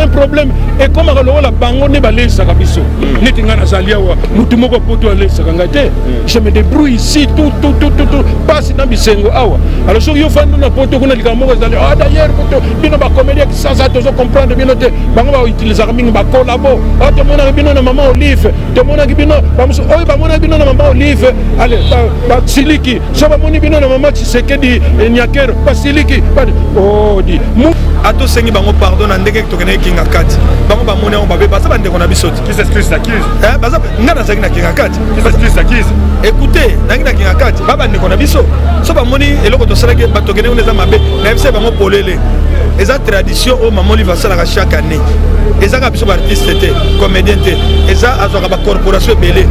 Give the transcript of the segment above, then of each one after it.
un problème. Ekomaka lokola bango nde baleisaka biso. Neti ngai nazali awa, motu moko poto aleisaka ngai te. Je me débrouille ici, tout tout tout tout tout, pasi na bisengo awa. Alors soki yo fandi na poto kuna, likambo moko ezali, ah d'ailleurs poto bino bacomédien Kisasa, tozo comprendre bino te. Bango bautilisaka mingi bakolabo. Ah, tomonaki bino na mama Olive, tomonaki bino bamosusu oyo bamonaki bino na mama Olive, ale basiliki. So bamoni bino na mama Tshisekedi Nyakero, basiliki. Odi atosengi bango pardon na ndenge tokendaki Kinga Kati. Bango bamoni yango babe, baza bandeko na biso te. Baza nga nazalaki na Kinga Kati. Écoutez, nangi na Kinga Kati, ba bandeko na biso. So bamoni eloko tosalaki, tokende kuna, eza mabe. Nayebisa bango polele, eza tradition oyo mama Olive asalaka chaque année. Eza kaka biso baartiste te, comédien te, eza azwaka bacorporation ebele,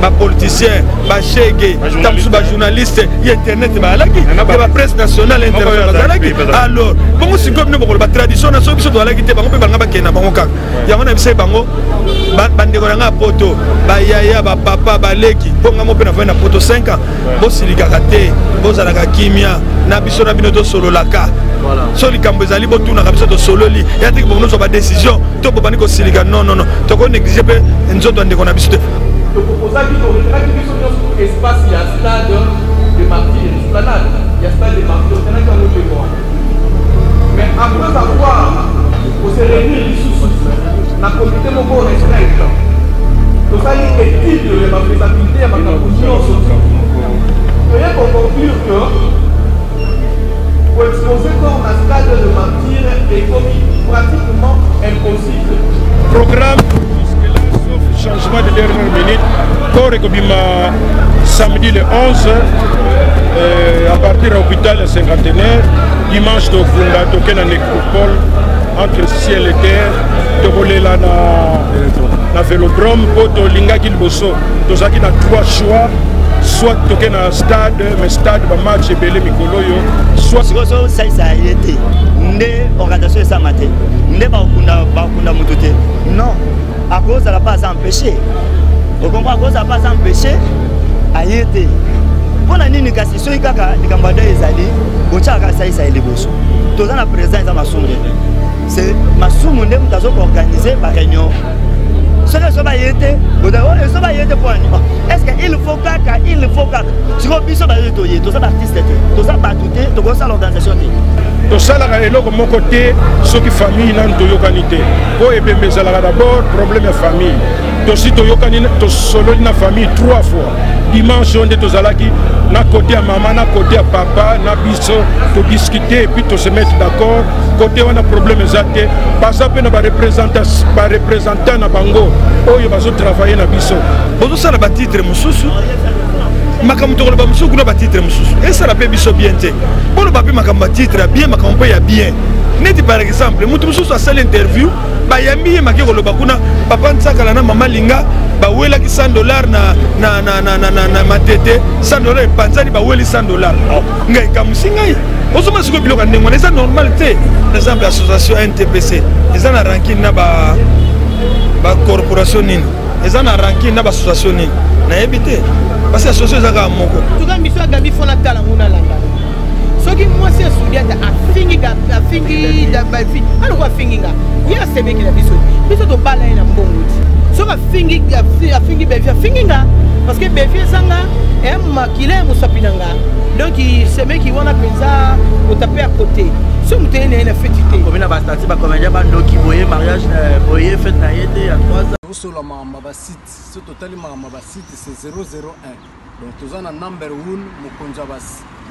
bapoliticien, bashege, ta mosusu bajournaliste ya internet bazalaki, ya bapresse nationale, internationale bazalaki. Alors bongo sikoyo bino bokoloba tradition na soki biso tozalaki te, bango mpe banga bakende na bango kaka yango. Na biso bango, bandeko na ngai ya poto, bayaya, bapapa, baleki, mpo ngai mo mpe nafai na poto 5 ans, bosilikaka te, bozalaka kimia na biso, na bino tosololaka. So likambo ezali, botunaka biso, tosololi ya teke bonozwa badécision to bobandi kosilika. Non, non, non, tokonéglige mpe nzoto ya ndeko na biso te. Toproposaki, toretenaki biso nyonso espace ya Stade de Martyr, esplanade ya Stade de Martyr, totenaki yango 2 mois. Mais après avoir kose réunir lisusu na comité moko restreint, tosali étude ya bafaisabilité ya makambo nyonso, toye koconclure que koexposer corps na Stade de Martyr ekomi pratiquement impossible. Programme jusque-là, sauf changement de dernière minute, corps ekobima samedi le 11 à partir ya hôpital ya Cinquantenaire. Dimanche tokunda, toke na nécropole entre ciel et terre. Tokolela na vélodrome mpo tolingaki liboso, tozalaki na trois choix: soit toke na stade, mais stade bamatch ebele mikolo oyo, soit Sikoyo so osalisa ye te nde organisation esama te, nde bakunda motu te. Non, akozala mpe aza empêché, okompo akozala mpe aza empêché, aye te. Mpo na nini? Kasi soki kaka likambo ya deuil ezali, botiaka asalisa ye liboso. Toza na président, eza Masumu te, c'est Masumu nde moto azokoorganize baréunion. Soki eso baye te, eso baye te, mpo na nini? Est ce que il faut kaka, il faut kaka sikoyo biso baye toye? Toza baartiste te, toza bato te, tokosala organisation te. Tosalaka eloko moko te soki famille nanu toyokani te, mpo ebembe ezalaka d'abord problème ya famille. Tosi toyokani, tosololi na famille trois fois. Dimanche oyo nde tozalaki na côté ya mama, na côté ya papa, na biso, todiscute et puis tose mettre d'accord. Côté wana problème eza te. Baza mpe na bareprésentant na bango oyo bazotravaille na biso. Bozosala batitre mosusu, makambo tokoloba mosusu kuna, batitre mosusu esala mpe biso bien te. Boloba mpe makambo, batitre ya bien, makambo mpe ya bien. Neti par exemple motu mosusu asali interview, bayambi ye, make koloba kuna papa Nsakala na mama Linga bawelaki 100 $ na Matete, 100 $ epanzani, baweli 100 $. Oh, ngai ekamusi ngai. Ozoma sikoyo biloko ya ndenge wana eza normal te. Par exemple association NTPC eza na rancune na bacorporation nini, eza na rancune na baassociation nini, nayebi te, parce que association eza kaka moko. Tuka miso ya Gabi, fo natala ngo, nalanda. Soki mwasi esudi ata afingi, afingi bafi, aloko afingi nga, ye asemeki na biso. Biso tobala ye na mbongo ti. Soki afingi, afingi Bevi, afingi nga, parce que Bevi ezanga eya makila ya mosapi na nga. Donc semeki wana mpenza kotape ya côté so moto ye na ye na feti te. Komi na bastati bacomédien bandoki boye, mariage boye, fête na ye te ya 3 ans. Tosola makambo ya basite. So totali makambo ya basite, c'est 001. Donc toza na number 1, mokonzi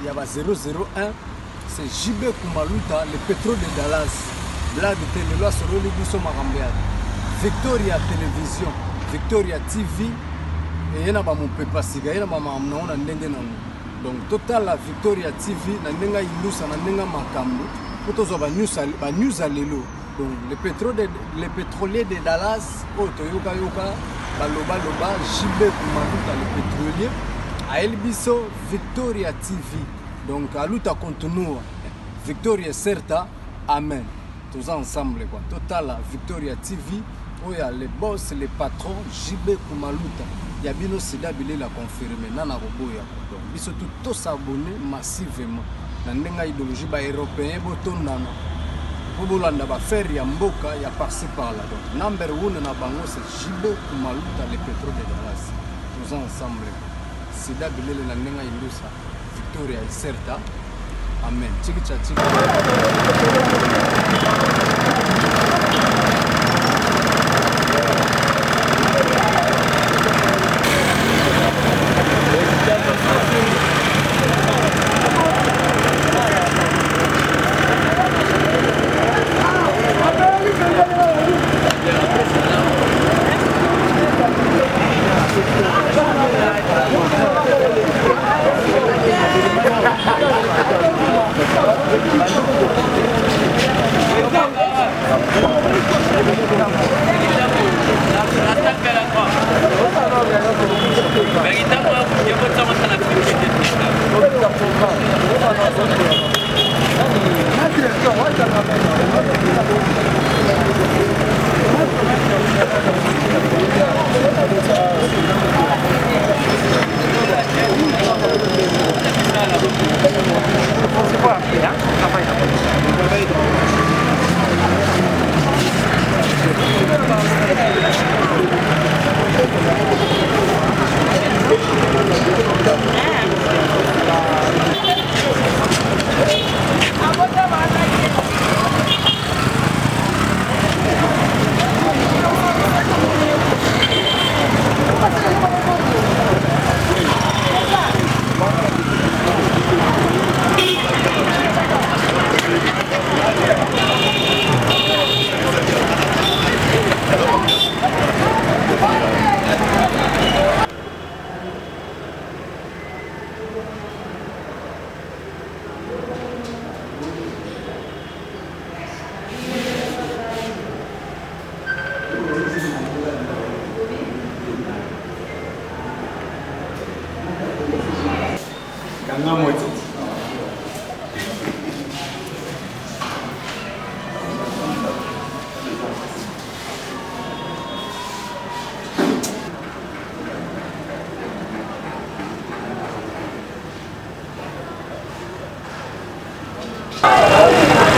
ya ba 001, c'est JB Kumaluta, le pétrole de Dallas. Blague te, lelo asololi biso makambo ya Victoria Télévision, Victoria TV. Eye na bamopepa sika, ye na bamakambo nango na ndenge nango. Donc totala Victoria TV na ndenge ayindusa, na ndenge makambo, mpo tozwa banews ya lelo. Donc le pétrolier de Dallas oyo toyokayoka balobaloba, JB Kumaluta le pétrolier, ayeli biso Victoria TV. Donc aluta continua, victoria certa, amen. Toza ensemble quoi. Totala Victoria TV oyo ya le boss, le patron JB Kumaluta ya bino, sida bilela confirme nana koboya. Donc biso tu tosabone massivement na ndenge ya idéologie. Baeuropéen botondana. mpo bolanda baaffaire ya mboka ya parci par là. Donc number one na bango c'est JB Kumaluta, le pétrole de Dallas. Toza ensemble, sida bilele na ndenge ya indusa Victoria Iserta. Amen. Chiki cha chiki.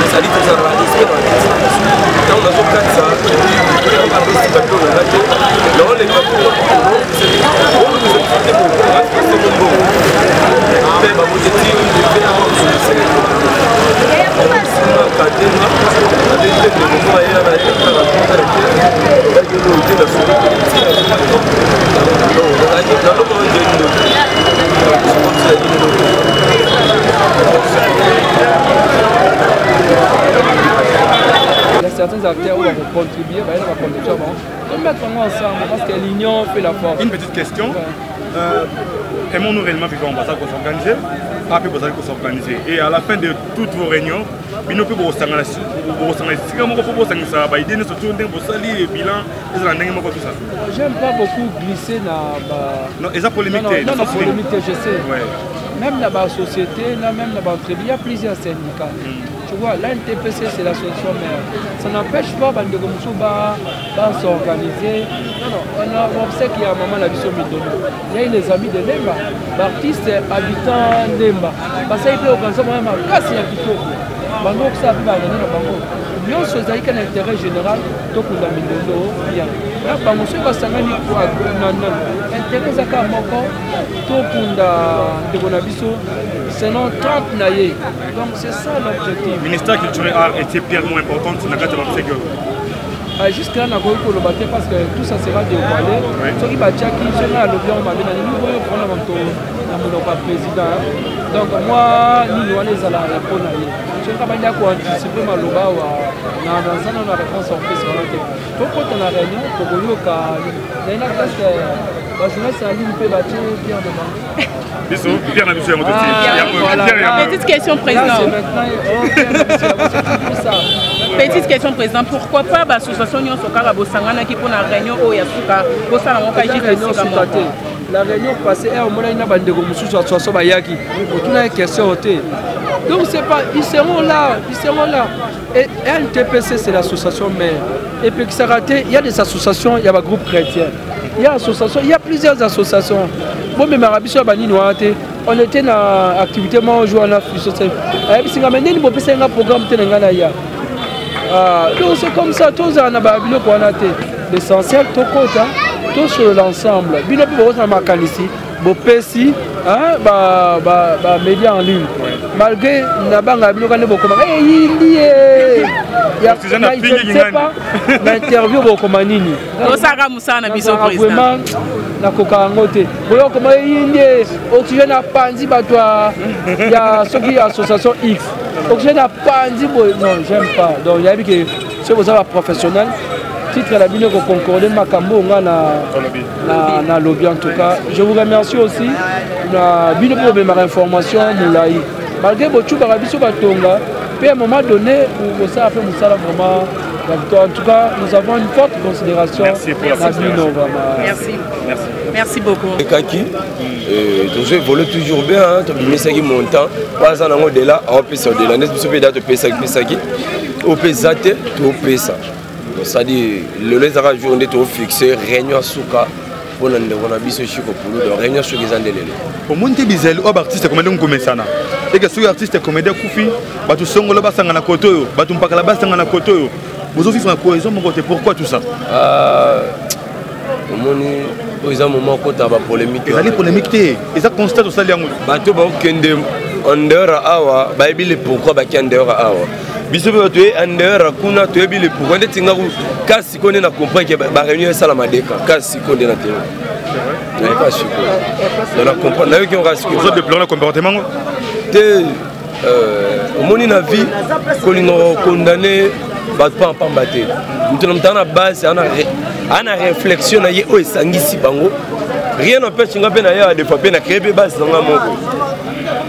Ezali tozala na respect na ntango nazokatisa apesi papio na nga te, naoleka te mbongo mpe baboteti kadena alete ndeko moko aye na ye te na naloko Il y a certains acteurs où on va contribuer, bah, on va contribuer, bon, on mettre ensemble parce que l'union fait la force. Une petite question. Ouais. Aimons-nous réellement vivre en Baza qu'on s'organiser? Pas que vous allez s'organiser. Et à la fin de toutes vos réunions, bino mpe bokosangana esika moko mpo bosangisa baide nyonso to ndenge bosali bilan ezala ndenge moko, tout ça. J'aime pas beaucoup glisser na ba Non, eza polémique te. Non, non, polémique te, je sais. Ouais. Même dans la société, même dans l'entreprise, il y a plusieurs syndicats. Tu vois, l'ANTPC, c'est l'association mère. Ça n'empêche pas bandeko mosusu ba s'organiser. Non, non, on sait qu'il y a un moment la vision Mindondo. Il y a eu les amis de Lemba, l'artiste habitant Lemba. Parce qu'il peut organiser même makasi ya kitoko. Bango kosala mpe baréunion na bango. Nyonso ezali kaka na intérêt général, tokunda Mindondo bien. Na bango soki basangani na intérêt eza kaka moko, tokunda ndeko na biso selon 30 na ye. Donc c'est ça l'objectif. Ministère culturel art était pierre moins importante na kati ya bamseke oyo? Jusque là nakoki koloba te parce que tout ça sera dévoilé. Soki batiaki, soki ngai alobi yango mabe na nini oyo mpona moto na monoko ya président. Donc moi nini wana ezala ya mpo na ye, soki abandi akoanticipe maloba awa na naza nano na réponse orchestre wana te. Tokota na réunion, tokoyoka naye na classe bajournaliste ya ligne mpe batie pierre de bango. Biso pierre na biso yango totie. Petite question, président. Petite question, président. Pourquoi pas baassociation nyonso kaka bosanganaki mpona réunion oyo ya suka, bosala yango ka juste esika moko? La réunion passée e omonaki na bandeko mosusu association bayaki otuna question te. Donc c'est pas, ils seront là, ils seront là. Et NTPC, c'est l'association mère epekisaka te. Il y a des associations, il y a bagroupe chrétien, il y a association, il y a plusieurs associations. Bomemaka biso ya banini wana te. On était na activité moko jour wana, ayebisi nga me nini bopesaki nga programme te na ngai na ya. Ah, donc c'est comme ça tozala na babiloko wana te. L'essentiel tokota tosolola ensemble, bino mpe bokozala makanisi bopesi bamédia en ligne, malgré nabanga bino kande bokomaka eyindi ye pas na interview bokoma nini. Tosaka mosala na biso, président. Vraiment nakoka yango te. Boyokoma eyindi ye, Oxygène apanzi bato ya soki association X, Oxygène apanzi boye. Non, j'aime pas. Donc yayebi ke soki boza baprofessionnel, titre na bino ekoconcorde makambo oyo nga na lobi. En tout cas, je vous remercie aussi na bino mpo bobemaka information molai, malgré bocubaka biso batonga mpe à un moment donné kosala mpe mosala vraiment ya victoire. En tout cas, nous avons une forte considération na bino vraiment. Merci. Merci. Merci beaucoup. Ekaki tozo évolue toujours bien. Tobimisaki montant po aza nango dela aopesa odela nde biso mpe da topesaki pesaki oyo mpe eza te topesa. C'est-à-dire lelo ezaka jour nde tofixe réunion suka mpona ndeko na biso Chiko Pulu. Donc réunion soki eza nde lelo. Omoni te bizali oyo baartiste comédien komesana eke soki artiste comédien akufi, bato songolo basanga na kote oyo, bato mpakala basanga na kote oyo, bozovivre na cohésion moko te. Pourquoi tout ça? Omoni, oyo eza moment okota bapolémique. Ezali polémique te, eza constat tosali yango. Bato bakokende en dehors awa bayebi le pourquoi baki en dehors awa. Biso mpe bato ye en dehors kuna toyebi le pourquoi. Nde tingaku kasi sikoyo nde na comprendre ke baréunion esalama deka kasi sikoyo nde na te nayeba sikoyo donc na comprendre nayoki yango kaka sikoyo. Ozodeplore na comportement ngo? Te, omoni na vie kolinga kokondane bato pampamba te. Moto na moto ana base ana na réflexion na ye oyo esangisi bango. Rien n'empêche nga mpe na ye adefa mpe na créé mpe base na nga moko.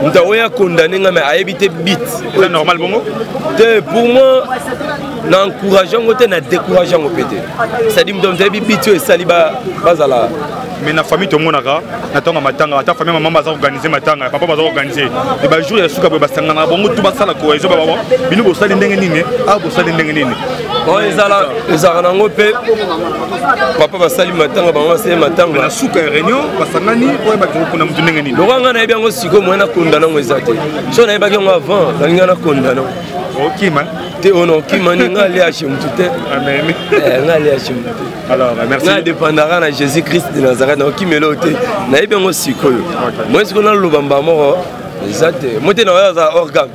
Moto akoya akondane nga, mais ayebi te bit. Eza normal bongo? Te, pour moi na encourage yango te, na décourage yango mpe te. C'est-à-dire moto moto ayebi bit oyo esali bazala. Mais na famille tomonaka na ntango ya matanga, ata famille mama baza organise matanga, papa baza organise e bajour ya suka boye basangana bango tu basala cohésion. Baba bino bosali ndenge nini awa? Bosali ndenge nini? Bon, ezala ezalaka nango mpe papa basali matanga, bango basali matanga. Na suka ya réunion basangani oyo bakokunda motu ndenge nini? Lokola ngai nayebi yango sikoyo, moye nakonda nango eza te. So nayebaki yango avant, nalinga nakonda nango. Okima? Te, oyo naokima ni ngai aliashe motu te, ngai aliashe motu te. Alors, merci. Ngai adépendaka na Jésus Christ de Nazareth, naokimela oyo te. Nayebi yango sikoyo, moye sikoyo naloba mba moko eza te. Mo te na oyo aza organe,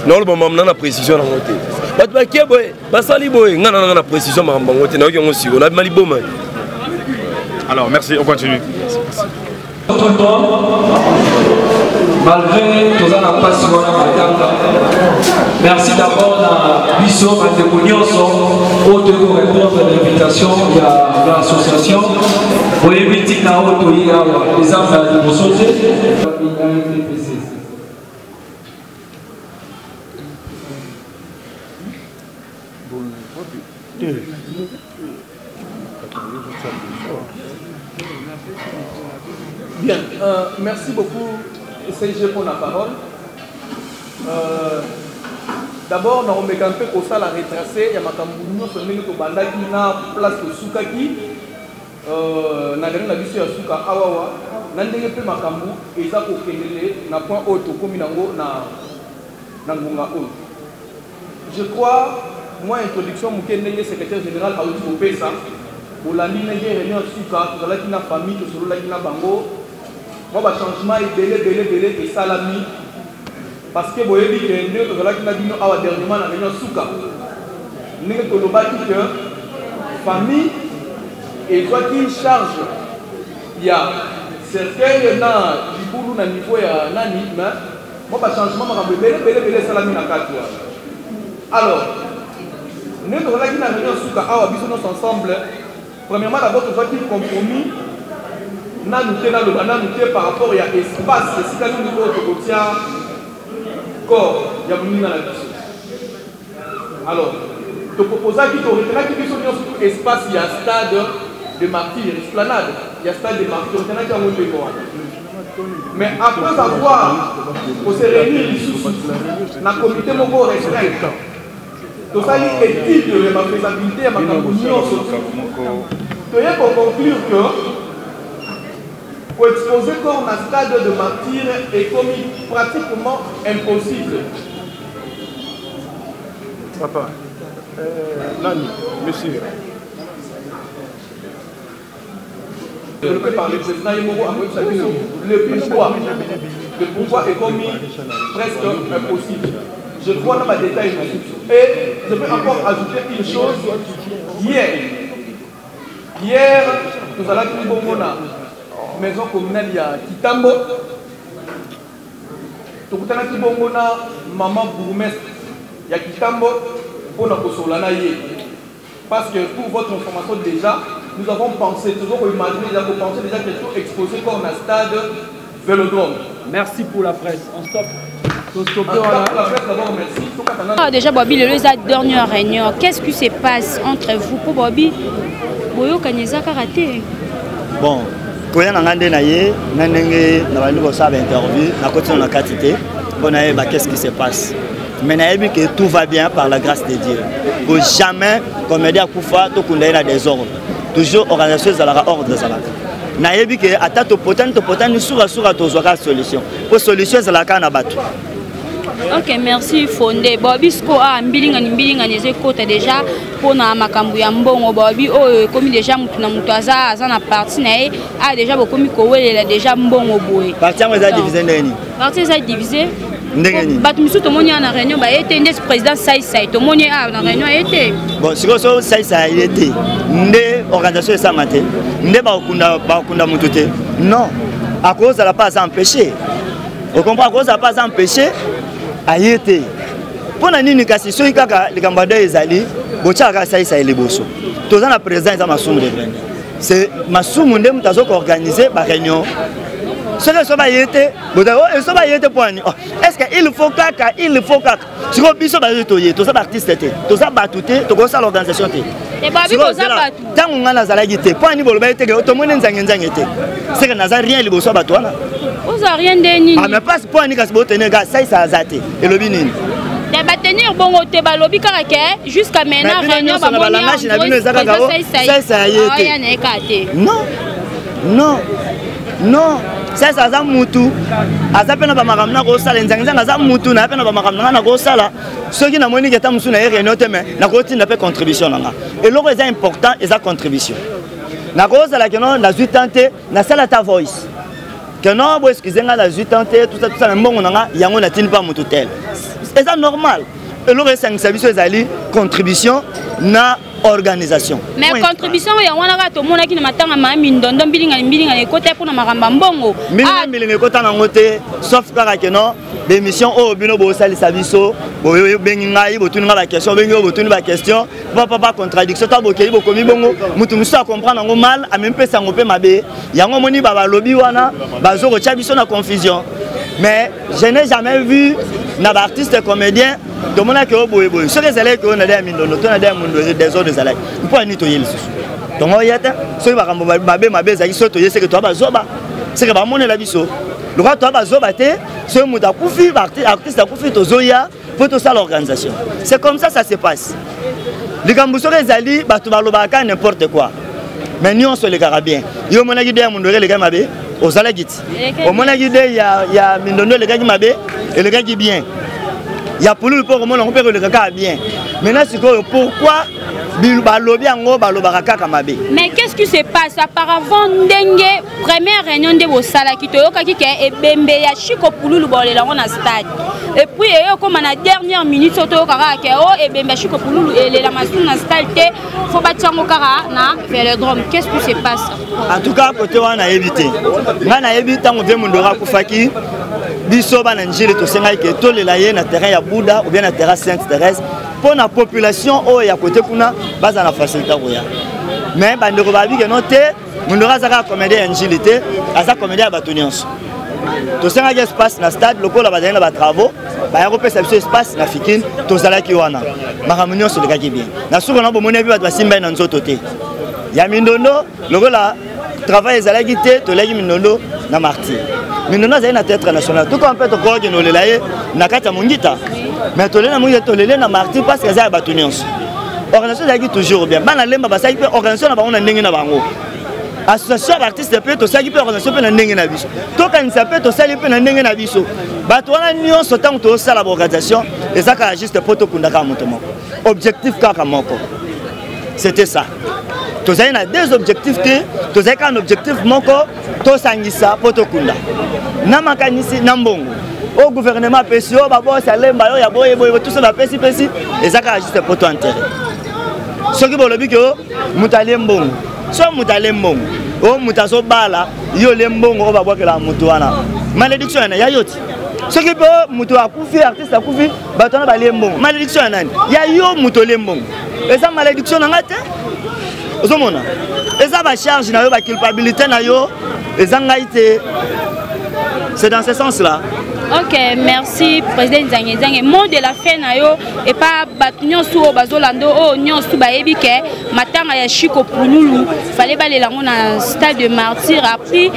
naoloba mamu na na précision nango te. Bato bakie boye, basali boye, ngai nananga na précision makambo yango te. Nayoki yango sikoyo, nabima liboma. Alors merci, on continue. Tout le monde, malgré toza na mpasi wana matanga, merci d'abord na biso bandeko nyonso oyo toyei korépondre na invitation ya association. Boyebi ntina oyo toye awa, eza mbala liboso te. ANTPC. Bien, merci beaucoup CG pour la parole. D'abord, nakomeka mpe kosala retrace ya makambo nyonso ndenge tobandaki na place tosukaki na réunion na biso ya suka awawa, na ndenge mpe makambo eza kokendele na point oyo tokómi nango na ngonga oyo. Je crois mwa introduction moke ndenge secrétaire général auti kopesa, bolandi ndenge réunion ya suka tozalaki na famille, tosololaki na bango. Mwa bachangement ebele ebele ebele esalami, parce que boyebi ke ndenge tozalaki na bino awa dernièrement na réunion suka, ndenge tolobaki ke famille ezwaki charge ya cercueil na libulu na niveau ya nani, mais mwa bachangement, makambo ebele ebele ebele esalami na kati wana. Alors ndenge tozalaki na réunion suka awa biso nyonso ensemble, premièrement d'abord tozwaki compromis nanu te, naloba nanu te par rapport ya espace esika nini oyo tokotia corps ya moninga na biso. Alors toproposaki, toretenaki biso nyonso tu espace ya Stade de Martyr, esplanade ya Stade de Martyr, toretenaki yango ndenge wana. Mais après avoir kose réunir lisusu na comité moko restreint, tosali étude ya bafaisabilité ya makambo nyonso, toye koconclure que koexpose corps na Stade de Martyr ekomi pratiquement impossible. Papa. Euh, nani monsieur développé par le président ye moko akoyebisa biso le pourquoi, le pourquoi ekomi presque impossible. Je crois na badétail mosusu. Et je peux encore ajouter une chose. Hier, hier tozalaki bongo na maison communale ya Kitambo, tokutanaki bongo na mama bourgmestre ya Kitambo mpona kosolola na ye, parce que pour votre information déjà, nous avons pensé, toujours imaginer déjà, penser déjà quelque chose exposé comme un stade Vélodrome. Merci pour la presse. On stoppe. Ah, déjà Bobby lelo eza dernière réunion. Qu'est-ce qui se passe entre vous? Po Bobby boyokani eza kaka te. Bon, koya na ngai nde na ye na ndenge na bandi kosala bainterview, nakoti na kati te mpo nayeba qu'est-ce qui se passe, mais nayebi que tout va bien par la grâce de Dieu. Po jamais comédien akufa tokunda ye na désordre. Toujours organisation ezalaka, ordre ezalaka. Nayebi ke ata topotani topotani, sukasuka tozwaka solution, mpo solution ezalaka na bato. Ok, merci Fonde. Bobi siko a mbilingani mbilingani eza ekota déjà mpona makambo ya mbongo. Bobi oyo ekomi déjà motu na motu aza aza na parti na ye. A déjà bokomi kowelela déjà mbongo boye. Parti yango eza divise ndenge nini? Parti eza divise ndenge nini? Bato misusu tomoni awa na réunion baye te, nde président Saisai tomoni awa na réunion aye te. Bon, sikoyo so Saisai aye te nde organisation esama te, nde bakokunda bakokunda motu te? Non, akozala mpe aza empêché, ocomprend, akozala mpe aza empêché, aye te. Mpo na nini? Kasi soki kaka likambo ya deuil ezali, botyaka kaka Saisai liboso. Toza na président, eza Masumu de 22, c'est Masumu nde moto azokoorganize baréunion. Soki eso baye te, eso baye te mpo ani? Est ce que il faut kaka, il faut kaka sikoyo biso baye toye? Toza baartiste te, toza bato te, tokosala organisation te. Ntango ngai nazalaki te, mpo ani bolobaki te ke tomoni nzange nzange te? Seke naza rien liboso ya bato wana. Oza rien nde nini? Ah, mais pas mpo ani kasi botenir kaka Saisa aza te, elobi nini? Te, batenir bongo te, balobi kaka ke jusqu'à maintenant réunion bamonilangage na bino eza kaka Saisa ye te. Non, non, non, Saisa aza mutu, aza mpe na bamakambo na kosala. Nzange nzange aza mutu na ye mpe na bamakambo na ngai na kosala. Soki namoni ke ata mosusu na ye réunion te, mais nakotinda mpe contribution na nga. Eloko eza important eza contribution. Nakozala keno nazwi temps te, nasala ata voice ke non, bo excuse nga, nazwi temps te, tout ça tout ça, na mbongo na nga yango natindi mpa motu tel, eza normal. Eloko esangisa biso ezali contribution na organisation. Mais contribution yango wana kaka tomonaki na matanga ma mindondo, mbilingani mbilingani ekota mpona makambo ya mbongo. Mbilingani mbilinga ekota nango te, sauf kaka ke non, bémission oyo bino bosalisa biso, bobengi ngai, botuni ngai baquestion, obengi oyo, botuni baquestion, papa contradiction ta bokei bokomi bongo, moto mosusu acomprendre yango mal, amemi mpe sango mpe mabe. Yango omoni balobi wana bazo kotya biso na confusion. Mais je n'ai jamais vu na baartiste comédien tomonaki oyo boye boye. Soki ezalaki oyo na de ya mindondo to na de ya mondo, désordre ezalaki, mpo ani toye lisusu tongo oya te? Soki makambo mabe mabe ezalaki, soki toye, seke toya bazoba, seke bamonela biso lokola toya bazoba te. Soki moto akufi, artiste akufi, tozoya mpo tosala organisation. C'est comme ça ça se passe. Likambo soki ezali, bato balobaka kaka n'importe quoi, mais nyonso elekaka bien. Yo omonaki de ya mondori elekaki mabe? Ozalaki ti omonaki de ya mindondo elekaki mabe? Elekaki bien. Ya pululu mpo okomona yango mpe koleka kaka bien. Maintenant sikoyo, pourquoi balobi yango, balobaka kaka mabe? Mais qu'est-ce qui se passe auparavant? Ndenge première réunion nde bosalaki, toyokaki ke ebembe ya Chiko Pululu bolela yango na stade, et puis eyo okóma na dernière minute, so toyoka kaka ke o ebembe ya Chiko Pululu elela masumu na stade te, fo batia yango kaka na vélodrome. Qu'est-ce qui se passe? En tout cas, côté wana nayebi te. Ngai nayebi ntango vie Mondoro akufaki, biso bana Njili tosengaki ke tolela ye na terrain ya Bouddha ou bien na terrain Sainte Thérèse, mpo na population oyo ya kote kuna baza na facilité koya. Mais bandeko babi ke no te, Mondoro aza kaka comédien ya Njili te, aza comédien ya bato nyonso. Tosengaki espace na stade, lokola bazali na batravaux, baya kopesa biso espace na Fikine. Tozalaki wana, makambo nyonso elekaki bien. Na suka na bomoni yebi bato basimba ye na nzoto te. Ya mindondo, lokola travail ezalaki te, toleki mindondo na Martyr. Mindondo azali na théâtre national, tuka mpe tokokende olela ye na kati ya Mongita, mais tolele na Mongita, tolele na Martyr parce que eza ya bato nyonso. Organisation ezalaki toujours bien. Bana Lemba basalaki mpe organisation na bango na ndenge na bango. Association ya baartiste mpe tosalaki mpe organisation mpe na ndenge na biso, tokanisa mpe tosali mpe na ndenge na biso. Bato wana nyonso, ntango tozosala baorganisation, eza kaka juste mpo tokunda kaka moto moko, objectif kaka moko, c'était ça. Tozali na deux objectifs te, tozali kaka na objectif moko: tosangisa mpo tokunda na makanisi na mbongo oyo gouvernement apesi, oyo babosi alemba yo ya boye boye, tuso bapesi pesi, eza kaka juste mpo toenterrer. Soki bolobi ke moto alie mbongo, so moto alie mbongo oyo moto azobala, yo olie mbongo oyo babwakelaka moto wana, malédiction yana ya yo ti. Soki mpe moto akufi, artiste akufi, bato wana balie mbongo, malédiction ya nani? Ya yo moto olie mbongo. Eza malédiction na ngai te. Ozomona, eza bacharge na yo, baculpabilité na yo, eza ngai te. C'est dans ce sens là. Ok, merci, président Nzange Nzange. Mot de la fin na yo epa bato nyonso oyo bazolanda, oyo nyonso bayebi ke matanga ya Chiko Pululu fale balela yango na stade de Martyr, après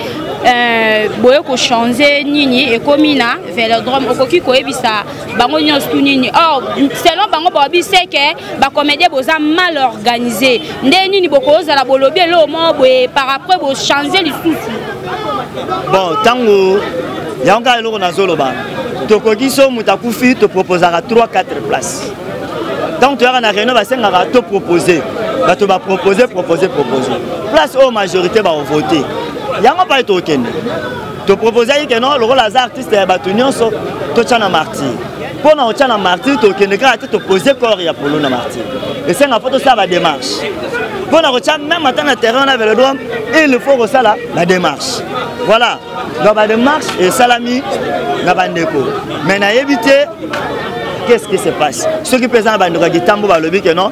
boye kochange nini, ekomi na Vélodrome, okoki koyebisa bango nyonso tu nini? Or selon bango baobi se ke bacomédien boza mal organisé. Nde nini bokozala bolobi eloko moko boye, par après bochange lisusu? Bon, ntango yango kaka eloko nazoloba, tokoki so moto akufi, toproposaka 3 4 place. Ntango toyaka na réunion, basengaka topropose, bato bapropose, propose, propose place oyo majorité baovote yango pai tokende. Toproposaki ke non, lokola aza artiste ya bato nyonso, totya na Martyr. Mpo na kotya na Martyr, tokende kaka te topose corps ya Polo na Martyr, esenga mpo tosala badémarche mpo na kotya même ata na terrain na Vélodrome, il faut kosala badémarche. Voilà, donc badémarche esalami na bandeko, mais nayebi te qu'est-ce qui se passe. Soki mpe eza na bandeko ya kitambo balobi ke non,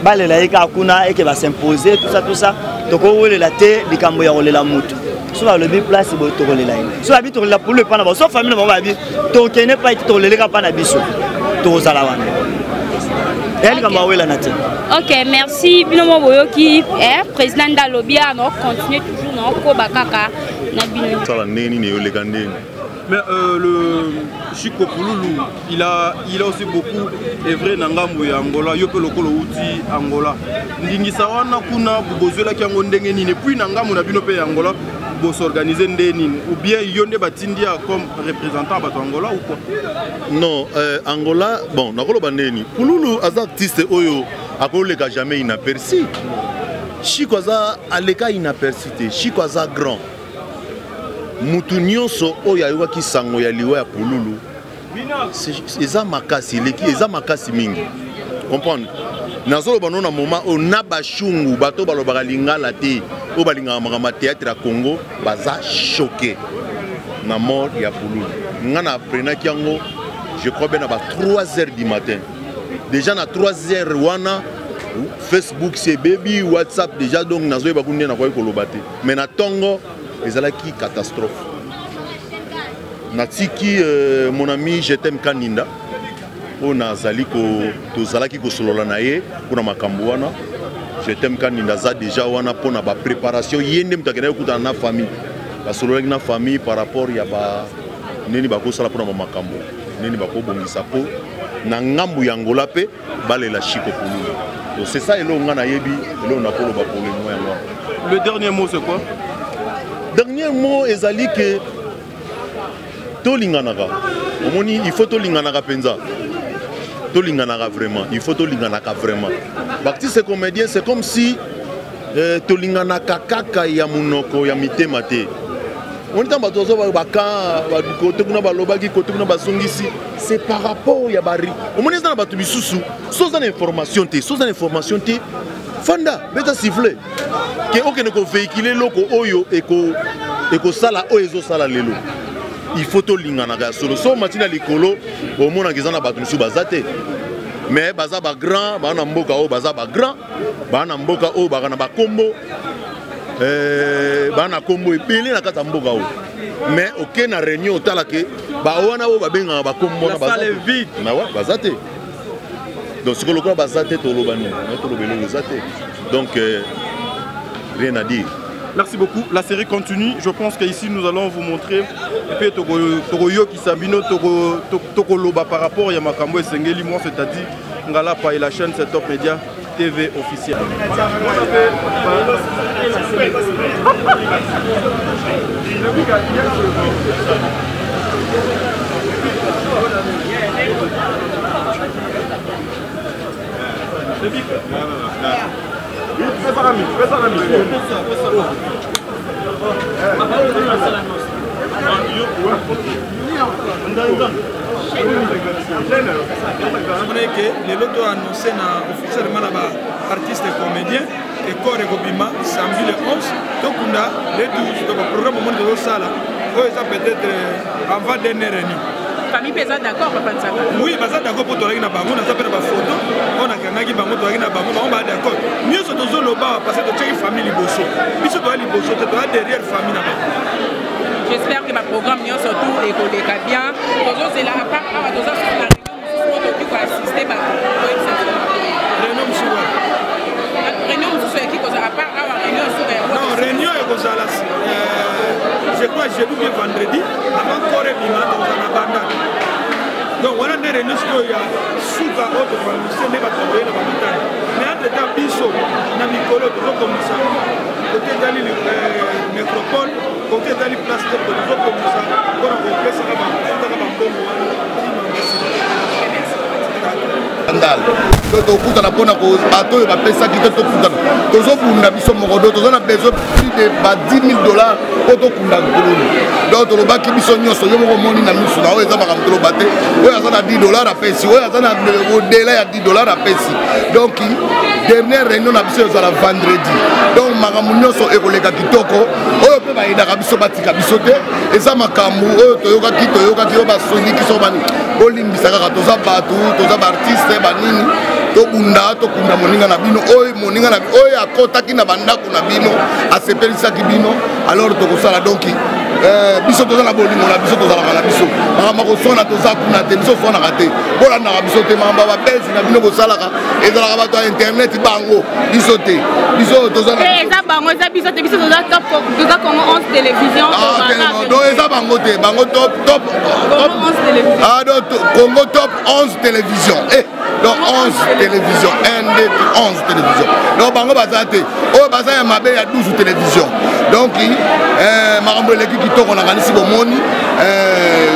balela ye kaka kuna, eke basimpose, tout ça, tout ça, tokowelela te likambo ya kolela motu. So balobi place boye, tokolela ye. So babi tokolela Pulu epa na bango, so famille na bango babi tokende pai te, tokoleleka mpa na biso, tokozala wana, eya likambo awelana te. Ok, merci. Bino mo boyoki président nde alobi awa, na continue toujours na okoba kaka na bino. Sala ndenge nini eyoleka ndenge. Mais le Chico Pululu, il a aussi beaucoup œuvré na ngambo ya Angola. Yo pe lokolo uti Angola. Ndingisa wana kuna bozwelaki yango ndenge nini? Puis na ngambo na bino pe ya Angola, bos'organiser ndenge nini? Ou bien yo nde batindi ya comme représentant bato Angola ou quoi? Non, Angola, bon, nakoloba ndeni. Pululu aza artiste oyo akoleka jamais inaperçu. Chico aza aleka inaperçu te. Chico aza grand. Mutu nyonso oyo ayokaki sango ya liwa ya Pululu, eza makasi, eleki, eza makasi mingi, comprendre. Nazoloba no na moment oyo na bashungu, bato balobaka lingala te, oyo balingaka makambo ya théâtre ya Congo, baza choqué na mort ya Pululu. Nga na apprenaki yango, je crois bien, na ba 3 heures du matin. Déjà na 3 heures wana, Facebook si ebebi, WhatsApp déjà, donc nazoyeba ku nde nakoki koloba te. Mais na ntongo ezalaki catastrophe. Natiki mon ami Jetem Kaninda oyo nazali ko, tozalaki kosolola na ye mpona makambo wana. Jetem Kaninda aza déjà wana mpona bapréparation. Ye nde moto akendaki kokutana na famille, basololaki na famille par rapport ya ba nini bakosala mpona bamakambo nini bakobongisa mpo na ngambu ya Angola mpe balela Chiko Pululu. Donc c'est ça eloko nga nayebi, eloko nakoloba pour le moment yango wana. Le dernier mot, c'est quoi? Dernier mot ezali ke tolinganaka. Omoni, il faut tolinganaka mpenza, tolinganaka vraiment, il faut tolinganaka vraiment. Baartiste comédien, c'est comme si tolinganaka kaka ya monoko, ya mitema te. Omoni, ntango bato bazo baka kote kuna, balobaki kote kuna, bazongisi, c'est par rapport ya bari. Omoni, eza na bato misusu, so oza na information te, so oza na information te, fanda, beta siffle ke okende kovéhicule eloko oyo ekosala oyo ezosala lelo. Il faut tolinganaka ya solo. So omati na likolo, omonaka eza na bato misusu baza te, mais baza bagrand, baa na mboka oyo, baza bagrand, baa na mboka oyo, baka na bakombo, baa na kombo ebele na kati ya mboka oyo. Mais oke na réunion, otala ke bawana oyo babengaka bakombo wana baza te. Donc sikoyo lokola baza te, toloba nini? Toloba eloko eza te. Donc rien à dire. Merci beaucoup. La série continue. Je pense qu'ici, nous allons vous montrer. Et puis, Tokoyo Sabino, Toko Loba par rapport à Makambo et Sengeli, moi, c'est-à-dire Ngalapa et la chaîne, c'est Top Media. TV officiel. Omoni ke lelo to annonce na officiellement na ba artiste comédien ke corps ekobima samedi le 11 tokunda le 12 donc programme omoni tozosala oyo eza peut-être euh, avant dernière réunion. Famille mpe eza d'accord, papa Nsaka? Oui, baza d'accord mpo tozalaki na bango, naza mpe na bafoto oyo nakangaki bango, tozalaki na bango, bango baa d'accord. Nyonso tozoloba parce que totiaki famille liboso, biso toya liboso te, toya derrière famille na bango. J'espère que baprogramme nyonso tout ekoleka bien. Tozozela apart awa toza susu na réunion mosusu oyo tokoki koassiste bato koyebisa biso. Réunion mosusu wana? Réunion mosusu eyaki kozala apart awa, réunion ya suka yango. Non, réunion ekozala euh, je crois jeudi bien vendredi avant corps ebima, tokozala na bandaka. Donc wana nde réunion sikoyo ya suka oyo tokoannonce nde bato bakoye na bamatanga. Mais entre temps biso na mikolo tozokomisa kote etali nécropole, kote etali place te, tozokomisa mpona kopesaka bafutaka bambongo wana. Bandal to tokutana mpona bato oyo bapesaki te, tokutana, tozobunda biso moko. Do toza na besoin plus de ba 10 000 dollars mpo tokunda nkululu. Donc tolobaki biso nyonso, yo moko omoni na misu na oyo eza makambo toloba te. Oyo aza na 10 dollars apesi, oyo aza na odela ya 10 dollars apesi. Donc dernière réunion na biso ezala vendredi. Donc makambo nyonso ekoleka kitoko. Oyo mpe bayedaka biso batika biso te. Eza makambo oyo toyokaki, toyokaki oyo basoniki so bani, bolimbisa kaka. Toza bato, toza baartiste banini, tobunda tokunda moninga na bino oyo, moninga na oyo akɔtaki na bandako na bino, asepelisaki bino. Alors tokosala donc biso toza na bolingo na biso, tozalaka na biso makambo koswana, toza kuna te, biso oswanaka te, bolandaka biso te. Makambo ya babese na bino bosalaka ezalaka bato ya internet bango, biso te, biso toza na eza bango, eza biso te. Biso toza top, toza Congo 11 télévision. Ah, donc eza bango te, bango top top. Congo 11 télévision. Ah, donc Congo top 11 télévision, eh, donc 11 télévision, 1 2 11 télévision. Donc bango baza te, oyo baza ya mabe ya 12 télévision. Donc eh, makambo eleki kitoko, nakanisi bomoni eh,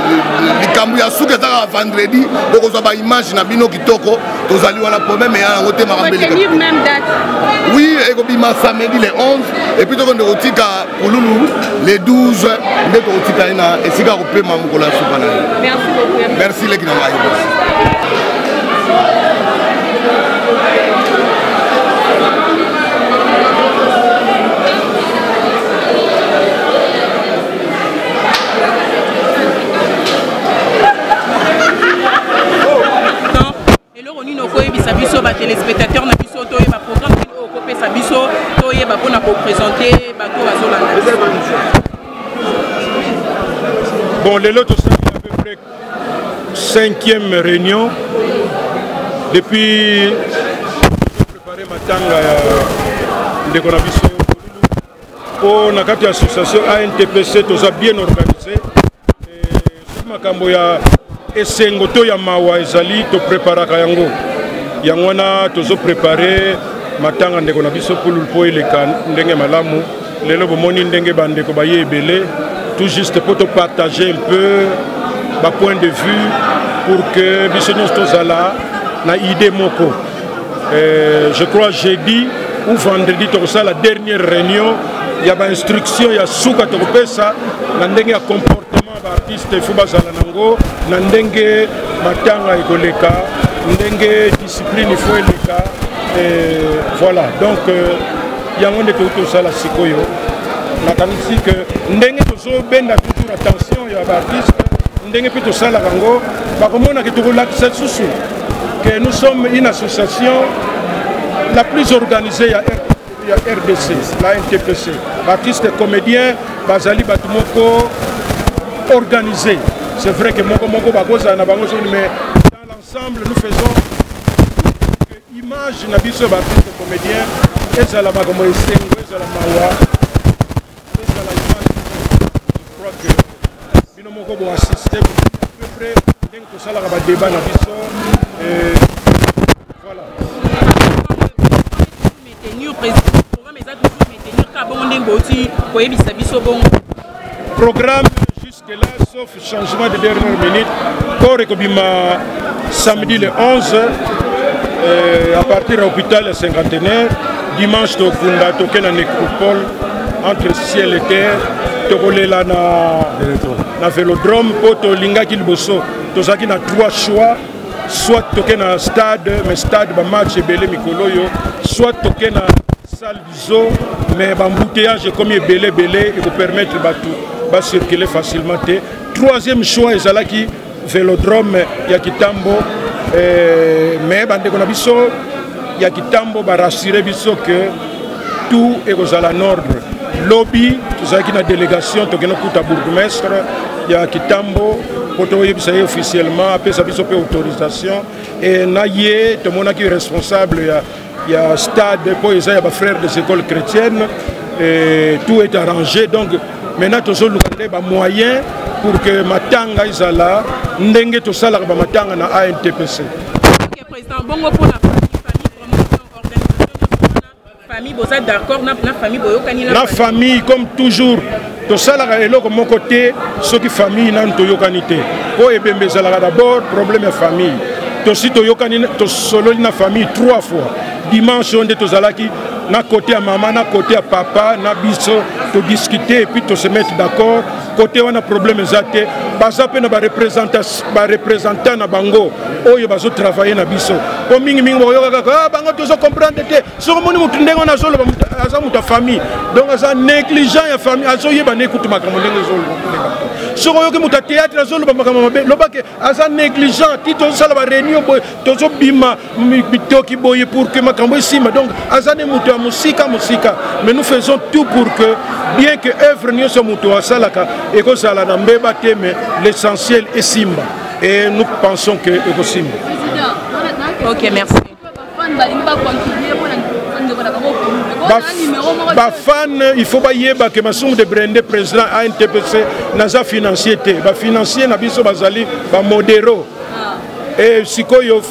likambo ya suki eza kaka vendredi, bokozwa baimage na bino kitoko. Tozali wana, problème eya yango te, makambo eleki. Oui, ekobima samedi le 11 et puis tokende kotika pululu le 12, nde tokotika ye na esika kopema mokolo ya suka na ye. Merci leki na ngai. Eloko nini okoyebisa biso batelespectateur na biso, toyeba programme nini oyo okopesa biso, toyeba mpona kopresente bato bazolanda? Bon, lelo tosali à peu près cinquième réunion depuis préparé matanga ya ndeko na biso, mpo na kati ya association ANTPC toza bien organisé. Soki makambo ya esengo to ya mawa ezali, topreparaka yango. Yango wana tozoprepare matanga ndeko na biso Pululu mpo eleka ndenge malamu. Lelo bomoni ndenge bandeko baye ebele, tout juste mpo topartage un peu bapoint de vue pour que biso nyonso tozala na idée moko. Je crois jeudi ou vendredi tokosala dernière réunion ya bainstruction ya suka tokopesa na ndenge ya comportement baartiste ifo bazala nango, na ndenge matanga ekoleka, ndenge discipline ifo eleka. Voilà, donc yango nde tokoki tosala sikoyo. Nakanisi ke ndenge tozobenda toujours attention ya baartiste, ndenge mpe tosalaka yango, bakomonaka tokolakisa lisusu que nous sommes une association la plus organisée ya RDC, la NTPC. Artistes comédiens bazali bato moko organisé. C'est vrai que moko moko bakozala na bango soni, mais dans l'ensemble nous faisons que image na biso ba artistes comédiens ezala makambo esengo, ezala mawa, ezala image. Je crois que bino moko boassiste à peu près ndenge tosalaka badébat na biso. Voilà. toujours président, programme eza toujours maintenir kaka bongo ndenge bouti koyebisa biso bongo? Programme jusque là, sauf changement de dernière minute, corps ekobima samedi le 11 à partir ya hôpital ya cinquantenaire. Dimanche tokunda, toke na nécropole entre ciel et terre, tokolela na vélodrome, mpo tolingaki liboso, tozalaki na trois choix: soit toke na stade, mais stade bamatch ebele mikolo oyo, soit toke na salle du zoo, mais baembouteillage ekomi ebele ebele, ekopermettre bato bacirculer facilement te. Troisième choix ezalaki vélodrome ya Kitambo, mais bandeko na biso ya Kitambo barassure biso que tout ekozala en ordre. Lobi tozalaki na délégation, tokende kuta bourgmestre ya Kitambo mpo toyebisa ye officiellement, apesa biso mpe autorisation. E na ye tomonaki responsable ya stade, mpo eza ya bafrères des écoles chrétiennes, et tout est arrangé. Donc maintenant tozoluka nde bamoyen pour que matanga ezala ndenge tosalaka bamatanga na ANTPC. Ok président, bongo mpona famille, promotion, organisation nyonso wana, famille boza d'accord na famille, boyokani? Na famille, comme toujours, tosalaka eloko moko te soki famille nanu toyokani te, mpo ebembe ezalaka d'abord problème ya famille. Tosi toyokani, tosololi na famille trois fois. Dimanche oyo nde tozalaki na côté ya mama, na côté ya papa, na biso, todiscute et puis tose mettre d'accord. Côté wana problème eza te. Baza mpe na bareprésentant na bango oyo bazotravaille na biso, mpo mingimingi bakoyoka kaka, ah, bango tozocomprendre te. Soki omoni motu ndenge wana azoloba, aza moto ya famille, donc aza négligent ya famille, azoyeba nde kutu makambo ndenge ezoloba. Soki oyoki moto ya théâtre azoloba makambo mabe, lobake aza négligent. Ti tozosala baréunion boye, tozobima mitoki boye pour que makambo esimba, donc aza nde moto ya mosika mosika. Mais nous faisons tout pour que, bien que œuvre nyonso moto asalaka ekozala na mbeba te, mais l'essentiel esimba, et nous pensons que ekosimba. Ok, merci. Bafan, il faut bayeba ke Masumu de Brende, président ANTPC, naza financier te. Bafinancier na biso bazali bamodero e sikoyo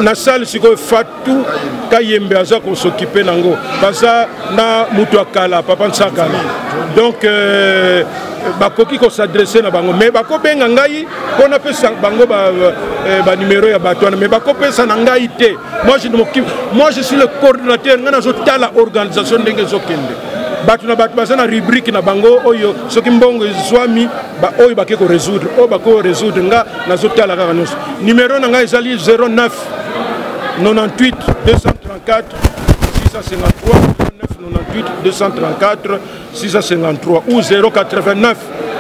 na salle. Sikoyo Fatu Kayembe aza kosokipe nango, baza na moto ya kala, papa Nsakala. Donc bakoki kosadresse na bango, mais bakobenga ngai mpo napesa bango banumero ya bato wana, mais bakopesa na ngai te. Moi, je m'occupe, moi je suis le coordonnateur. Ngai nazotala organisation ndenge ezokende. Bato na bato baza na rubrique na bango oyo soki mbongo ezwami, oyo bake korésoudre, oyo bako résoudre. Nga nazotala kaka nyonso. Numero na ngai ezali 09 98 234 653, 09 98 234 653 ou 089